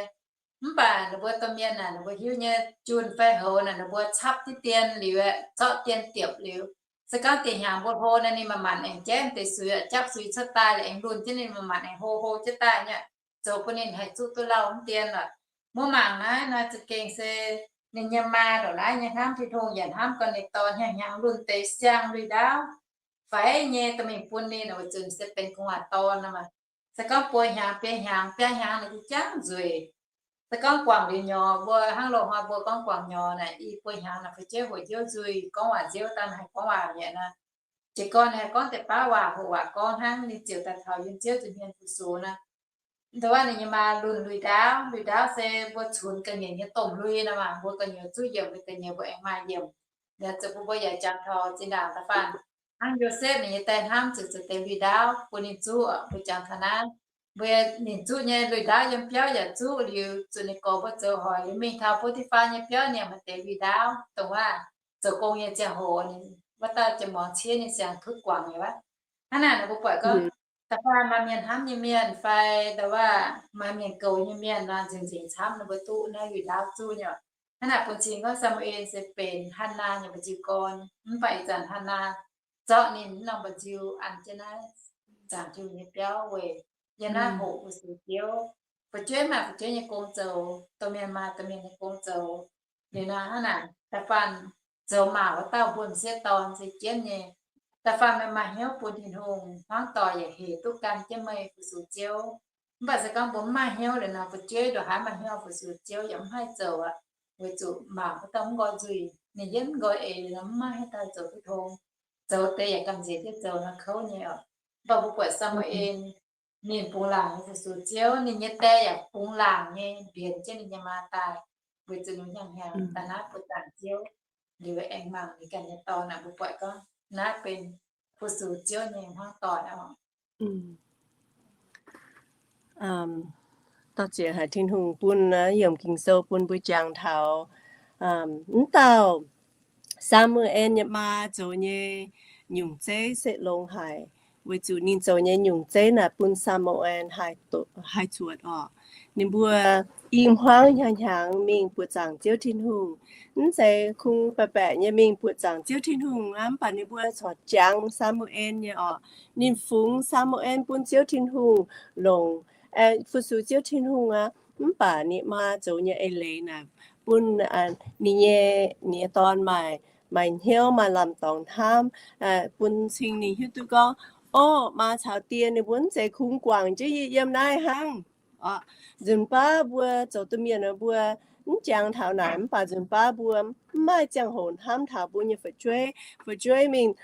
Mv baac ninh mbuo domh mienh naaic, ninh mbuo hiuv nyei junh fai houx naaic, ninh mbuo capv diqv dien liuz, zorqv dien diepc liuz, se gorngv deix hnyangx mbuo hlo naaic, ninh manc-manc aengx jaiv deix suix, japv suix cuotv daaih liuz aengx lunh jienv ninh manc-manc aengx hlo hlo jienv daaih nyei, zoux bun ninh haih zuqv duqv lauh mv dien lorqc. Mbuo mangc naaiv nor za'gengh se ninh nyei maa ndongc naaiv nyei hnamv Tin-Hungh yaac hnamv gau ninh dorn hnyangx hnyangx lunh deix siang lui-ndaauv faix nyei dorh mingh bun ninh, weic zuqc se benx gu'nguaaz dorn nor maah. Se gorngv buo hnyangx, biaa hnyangx, biaa hnyangx naaic jangv nzueic. Se gorngv guangc liuz nyorx, mbuo hnangv loz-hnoi mbuo gorngv guangc nyorx naaic, i buo hnyangx naaic fu'jueiv hoqc nziouv nzuih, gorngv waac nziouv daaih haih gorngv waac mi'aqv nor. Jiez gorn haih gorngv deix baav waac, hoqc waac gorngv hnangv, ninh ziouc daaih taux yiem Ziouv nzuih hmien fu-sux nor. Ndongc wuov ninh nyei maa lunh lui-ndaauv. Lui-ndaauv se mbuo cunx ga'nyiec nyei domh lui nor maah, mbuo ga'nyiec zuqv yiemc, ga'nyiec mbuo aengx maaih yiemc. Liuz ziouc bun mbuo yaac jangx taux zinh ndaangc da'faanh hnangv Yosepv ninh nyei die hnamv ziouc zuqc deix lui-ndaauv bun ninh zuqv. Mbuo jangx taux naaiv, mbuo ninh zuqv nyei lui-ndaauv yiem biauv yaac zuqv liuz, zuqc ninh gorx mbuo zoux hoic liuz mingh taux Bo^ti^faa nyei biauv, ninh maaih deix lui-ndaauv dongh wuov zoux gong nyei ziangh hoc, wuov dauh jiex muangx ciev ninh siang-kuv guangc nyei wuov. Hnangv naaic ninh mbuo buatc gorngv da'faanh maaih mienh hnamv nyei mienh fai ndongc wuov maaih mienh goux nyei mienh nor, nzengc nzengc camv ninh mbuo duqv naaiv lui-ndaauv zuqv nyei. Hnangv naaic bun cing gorngv Saa^mu^en se benx Hannaa nyei mba'nziu gorn, mv baac ih zanc Hannaa zorqv ninh mv norm mba'nziu an jienv naaiv zaangc Tin-Hungh nyei biauv weic yiem naaiv hoqc fu-sux Ziouv. Fu'jueiv maaih fu'jueiv nyei gong zoux, domh mienh maaih domh mienh nyei gong zoux. Liuz nor hnangv naaic da'faanh zoux maac wuov dauh mbuo m'sieqv dorn se jienv nyei. Da'faanh meih maaih hnyouv bun Tin-Hungh, hmuangv doic yaac hec duqv gan jienv meih fu-sux Ziouv. Mv baac se gorngv mbuo mv maaih hnyouv liuz nor, fu'jueiv ndongc haaix maaih hnyouv fu-sux Ziouv yaac mv haih zoux aqv, weic zuqc maac wuov dauh mv nqoi nzuih, ninh yietv mv nqoi eix liuz nor, mv maaih haaix dauh zoux duqv tong. Zoux deix yaac gamh nziex jienv zoux nor kouv nyei oc. Mv baac mbuo buatc Saa^mu^en, ninh bungx laangc nyei fu-sux Ziouv, ninh nyei die yaac bungx laangc nyei mbienx jienv ninh nyei maa daaih, weic zuqc ninh hnyangx-hnyangx daaih naaiv buoqc zaangc Ziouv, liuz aengx mangc ninh ganh nyei dorn aqv. Mbuo buatc gorngv naaiv benx fu-sux Ziouv nyei hmuangv doic oc. Dorh ziex haic Tin-Hungh bun naaiv yiemc Ging-Sou bun mbuo jangx taux mv dauh Saa^mu^en nyei maa zoux nyei nyungc zeiv se longx haic, weic zuqc ninh zoux nyei nyungc zeiv naaic bun Saa^mu^en haih zuotc oc. Ninh mbuo i hmuangv hnyangx-hnyangx mingh buoqc zaangc Ziouv Tin-Hungh. Mv zeiz kungx baeqc baeqc nyei mingh buoqc zaangc Ziouv Tin-Hungh aqv, mv baac ninh mbuo corc jangx Saa^mu^en nyei oc. Ninh fungx Saa^mu^en bun Ziouv Tin-Hungh longc, fu-sux Ziouv Tin-Hungh aqv. Mv baac ninh maa zoux nyei eix leiz naaic bun ninh nyei, ninh nyei dorn maaih, maaih hnyouv maaih lamh dorngx hnamv, bun cing ninh hiuv duqv gorngv, o, maa caux die ninh mbuo mv zeiz kungx guangc jienv yie yiem naaiv hnangv. Nzunc baav mbuo zoux duqv mienh mbuo mv jangx taux naaic, mv baac nzunc baav mbuo mv maaih ziangh hoc hnamv taux mbuo nyei fu'jueiv. Fu'jueiv mingh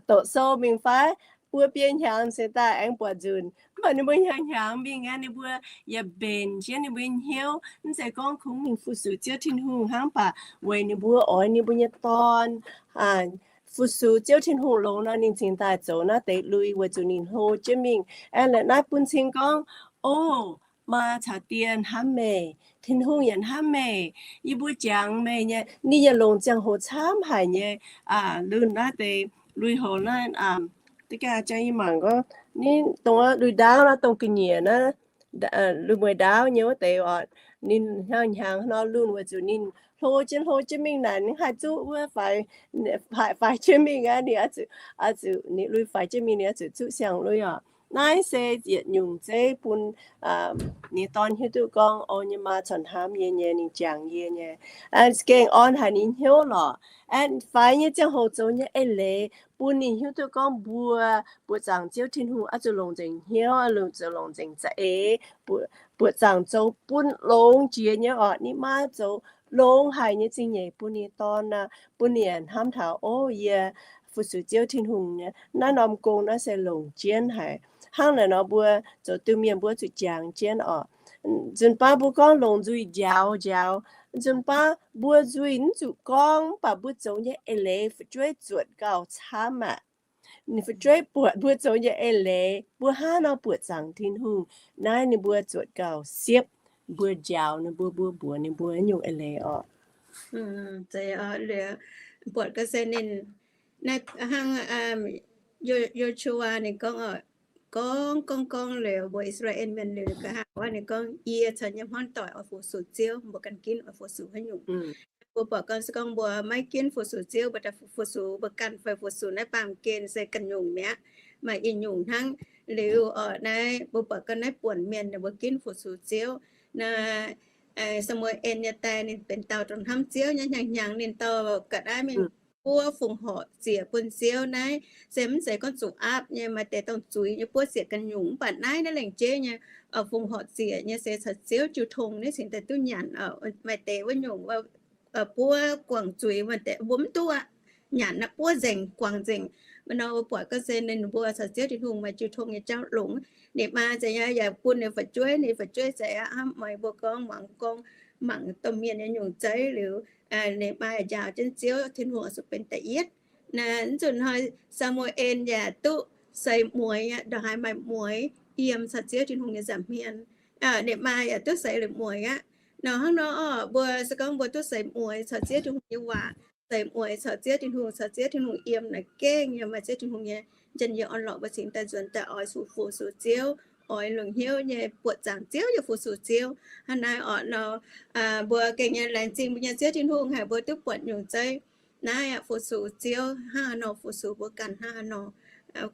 doqc sou mingh fai buo biei hnyangx se daaih aengx buatc nzunc. Mv baac ninh mbuo hnyangx-hnyangx mingh aqv, ninh mbuo yaac mbenc jienv ninh mbuo nyei hnyouv. Mv zeiz gorngv kungx mingh fu-sux Ziouv Tin-Hungh hnangv, mv baac weic ninh mbuo oix ninh mbuo nyei dorn fu-sux Ziouv Tin-Hungh longx nor, ninh cingx daaih zoux naaiv deix lui weic zuqc ninh hlo jienv mingh. Aeqv, la'naaiv bun cing gorngv, o, maa caux die hnamv meih, Tin-Hungh yaac hnamv meih, yie mbuo jangx meih nyei. Ninh yaac longc ziangh hoc camv haic nyei lunh naaiv deix lui-houx naaiv. Da'ganh jang yie mangc gorngv, ninh dongh lui-ndaauv naaiv, dongh ga'nyiec naaiv, lui-mueiz-ndaauv nyei wuov deix oc. Ninh hnyangx-hnyangx nor lunh weic zuqc ninh hlo jienv hlo jienv mingh naaic, ninh haih zuqv wuov faix, faix jienv mingh aqv. Ninh oix zuqc, ninh lui faix jienv mingh, ninh oix zuqc zuqv siang-lui oc. Naaiv se yietc nyungc zeiv bun ninh dorn hiuv duqv gorngv, o, yie maa corc hnamv yie nyei, ninh jangx yie nyei. Gengh orn haic ninh hnyouv lorqc. Faix nyei ziangh hoc zoux nyei eix leiz bun ninh hiuv duqv gorngv mbuo buoqc zaangc Ziouv Tin-Hungh oix zuqc longc nzengc hnyouv, oix zuqc longc nzengc za'eix, buoqc zaangc zoux bun longx jiex nyei oc. Ninh maa zoux longx haic nyei zingh nyeic bun ninh dorn aqv, bun ninh hnamv taux, o, yie fu-sux Ziouv Tin-Hungh nyei naaiv norm gong naaiv se longc jienv haic. Hnangv naaic nor mbuo zoux diuh mienh mbuo zuqc jangx jienv oc. Nzunc baav mbuo gorngv longc nzuih njaaux njaaux. Nzunc baav mbuo nzuih mv zuqc gorngv, mv baac mbuo zoux nyei eix leiz fu'jueiv zuotc gauh camv aqv. Ninh fu'jueiv buatc mbuo zoux nyei eix leiz, mbuo hnangv nor buoqc zaangc Tin-Hungh, naaiv ninh mbuo zuotc gauh siepv. Mbuo njaaux ninh mbuo, mbuo mbuox ninh mbuo nyungc eix leiz oc. Buatc ga'sie ninh, naaiv hnangv Yo^su^waa ninh gorngv, gorngv gorngv gorngv liuz mbuo I^saa^laa^en Mienh liuz, ninh hnangv ninh gorngv, yie caux nyei hmuangv doic oix fu-sux Ziouv, mbuo ganh ginv oix fu-sux haaix nyungc. Mbuo buatc gorngv se gorngv mbuo maiv ginv fu-sux Ziouv, mbuo daaih fu-sux mbuo ganh fai fu-sux naaiv baamh gen se ganh nyungc mi'aqv, maaih ih nyungc hnangv. Liuz oc, naaiv mbuo buatc gorngv naaiv buonc mienh ninh mbuo ginv fu-sux Ziouv. Naaiv Saa^mu^en nyei die ninh benx dauh dongh hnamv Ziouv nyei, hnyangx-hnyangx ninh dau ga'naaiv mingh buov fongc horc ziec bun Ziouv. Naaiv se mv zeiz gorngv zuqc aapv nyei, maaih deix dongh zuiz nyei buov ziec ganh nyungc, mv baac naaiv naaiv lengc jeiv nyei fongc horc ziec nyei se caux Ziouv jiu tong naaiv cingx daaih duqv nyanc. Maaih deix wuov nyungc buov guangc zuiz, maaih deix mbuo mv duqv aqv. Nyanc naaiv buov nzengc, guangc nzengc. Mv nor mbuo buatc gorngv se ninh mbuo caux Ziouv Tin-Hungh maaih jiu tong nyei jauv longx. Ninh maa za'gengh yaac bun ninh fu'jueiv, ninh fu'jueiv za'gengh aqv, hnamv meih mbuo gorngv mangc gorngv mangc domh mienh nyei nyungc zeiv liuz, ninh maa yaac njaaux jienv Ziouv Tin-Hungh oix zuqc benx da'yietv. Naaiv nzunc hnoi Saa^mu^en yaac duqv seix mueiz aqv, ndongc haaix maaih mueiz yiem caux Ziouv Tin-Hungh nyei nza'hmien. Ninh maa yaac duqv seix liuz mueiz aqv. Nor hnangv nor oc, mbuo se gorngv mbuo duqv seix mueiz caux Ziouv Tin-Hungh nyei waac, seix mueiz caux Ziouv Tin-Hungh, caux Ziouv Tin-Hungh yiem naaic gengh yiem maaih Ziouv Tin-Hungh nyei njien-youh orn-lorqc, mbuo cingx daaih nzuonx daaih oix zuqc fu-sux Ziouv, oix longc hnyouv nyei buoqc zaangc Ziouv yaac fu-sux Ziouv. Hnangv naaiv oc nor, mbuo gengh nyei laengz zingh mbuo nyei Ziouv Tin-Hungh haic mbuo duqv buatc nyungc zeiv naaiv aqv, fu-sux Ziouv hnangv haaix nor, fu-sux mbuo ganh hnangv haaix nor.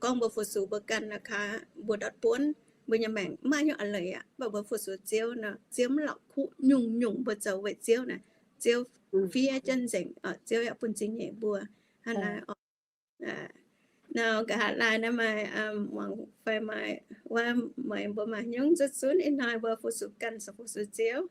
Gorngv mbuo fu-sux mbuo ganh naaic kaax mbuo ndortv buonv, mbuo nyei maengc mv maaih hnyouv a'leiz aqv. Mv baac mbuo fu-sux Ziouv nor, Ziouv mv la'kuqv nyungc-nyungc mbuo zoux weic Ziouv naaic, Ziouv fiev jienv nzengc, Ziouv yaac bun zingh nyeic mbuo. Hnangv naaiv oc. Nor nqa'haav laai naaiv maaih muangx fai maaih wuov, meih mbuo maaih nyungc zuqc zunv ih hnoi mbuo fu-sux ganh caux fu-sux Ziouv.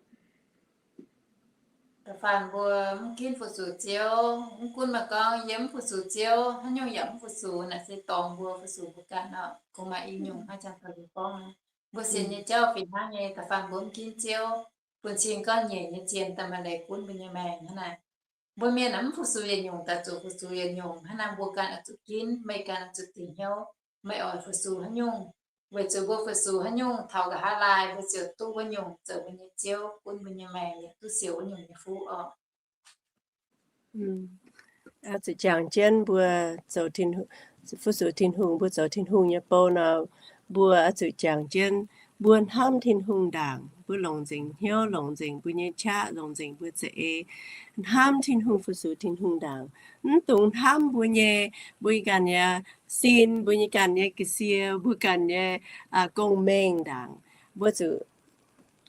Da'faanh mbuo mv ginv fu-sux Ziouv, mv gunv maaih gorngv yiem mv fu-sux Ziouv, haaix nyungc yaac mv fu-sux, naaic se dorngx mbuo fu-sux mbuo ganh oc. Kungx maaih i nyungc hnangv jangx taux gorngv, mbuo sienx nyei jauv fih hnangv nyei, da'faanh mbuo mv ginv Ziouv, bun cing gorngv nyeic nyei zien daaih maaih leiz gunv mbuo nyei maengc hnangv naaic. Mbuo mienh mv fu-sux yietc nyungc daaih zuqc fu-sux yietc nyungc. Hnangv naaic mbuo ganh oix zuqc ginv, meih ganh oix zuqc dingc hnyouv, meih oix fu-sux haaix nyungc, weic zuqc mbuo fu-sux haaix nyungc taux nqa'haav laai mbuo ziouc duqv wuov nyungc zoux mbuo nyei Ziouv, gunv mbuo nyei maengc, yaac duqv siouc wuov nyungc nyei fuqv oc. Oix zuqc jangx jienv mbuo zoux, fu-sux Tin-Hungh, mbuo zoux Tin-Hungh nyei bou nor, mbuo oix zuqc jangx jienv mbuo hnamv Tin-Hungh ndaangc, mbuo longc nzengc hnyouv, longc nzengc mbuo nyei qaqv, longc nzengc mbuo za'eix, hnamv Tin-Hungh, fu-sux Tin-Hungh ndaangc. Mv dungx hnamv mbuo nyei, mbuo nyei ganh nyei sin, mbuo nyei ganh nyei ga'sie, mbuo ganh nyei gong-mengh ndaangc. Mbuo zuqc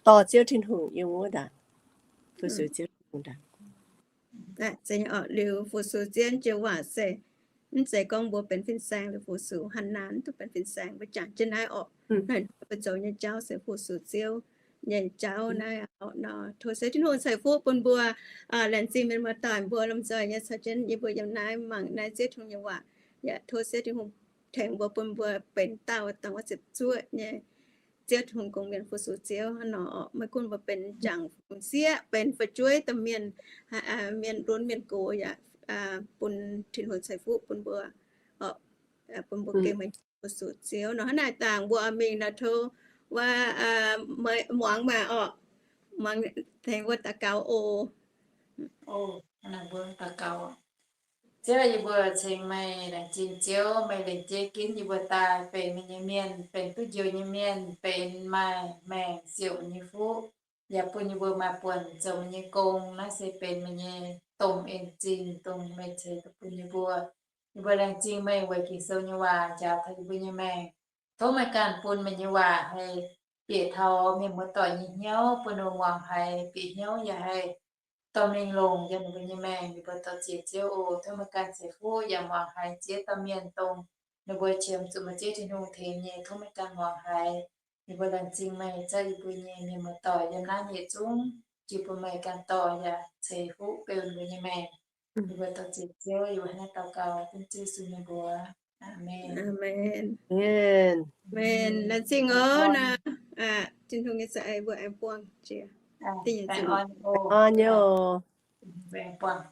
dorh Ziouv Tin-Hungh yiem wuov ndaangc, fu-sux Ziouv Tin-Hungh ndaangc. Liuz fu-sux Ziouv nyei waac se, mv zeiz gorngv mbuo benx fin-saeng liuz fu-sux, haaix naaic mv dungx benx fin-saeng. Mbuo jangx jienv naaiv oc, mbuo zoux nyei jauv se fu-sux Ziouv nyei jauv naaiv oc. Nor tov se Tin-Hungh ceix fuqv bun mbuo. Laengz zingh mienh muoz-doic mbuo lomh nzoih nyei caux jienv yie mbuo yiem naaiv mangc naaiv Ziouv Tin-Hungh nyei waac. Yaac tov se Tin-Hungh tengx mbuo bun mbuo benx dauh dangh wuov ziepc zuoqv nyei Ziouv Tin-Hungh gong-mienh fu-sux Ziouv hnangv nor oc. Maiv gunv mbuo benx jangc m'sieqv, benx fu'jueiv domh mienh, mienh lunx mienh gox yaac bun Tin-Hungh ceix fuqv bun mbuo, bun mbuo gengh meih fu-sux Ziouv nor. Hnangv naaic dangh mbuo mingh nor tov wuov, muangx maah oc, muangx tengx mbuo daux gaux oc. Ziouv, yie mbuo ceng meih, laengz zingh Ziouv, meih lengc jeiv ginv yie mbuo daaih benx meih nyei mienh, benx duqv njoux nyei mienh, benx maaih maengc siouc nyei fuqv, yaac bun yie mbuo maaih buonc zoux meih nyei gong. Naaiv se benx meih nyei domh en zingh, dongh meih ceix duqv bun yie mbuo. Yie mbuo laengz zingh meih weic Ging-Sou nyei waac njaaux taux yie mbuo nyei maengc. Tov meih ganh bun meih nyei waac haih bieqc taux mienh muoz-doic nyei hnyouv, bun ninh muangx haiz bieqc hnyouv, yaac haih dorh mingh longc yiem ninh mbuo nyei maengc. Yie mbuo dorh ziex Ziouv oc. Tov meih ganh ceix fuqv yaac muangx haiz ziex dauh mienh, dongh ninh mbuo qiemx zuqc meih Ziouv Tin-Hungh tengx nyei. Tov meih ganh muangx haiz. Yie mbuo laengz zingh meih zaqc yie mbuo nyei mienh muoz-doic yiem naaiv nyei zungv, jiex bun meih ganh dorh yaac ceix fuqv beu ninh mbuo nyei maengc. Yie mbuo dorh ziex Ziouv, yie mbuo hnangv naaiv daux gaux dengv Ziouv Yesu nyei mbuox. Aamen. Aamen. Laengz zingh oc. Nor, Tin-Hungh nyei za'eix mbuo aengx buangh jiex. Dingh nyei zingh oc. Aengx buangh.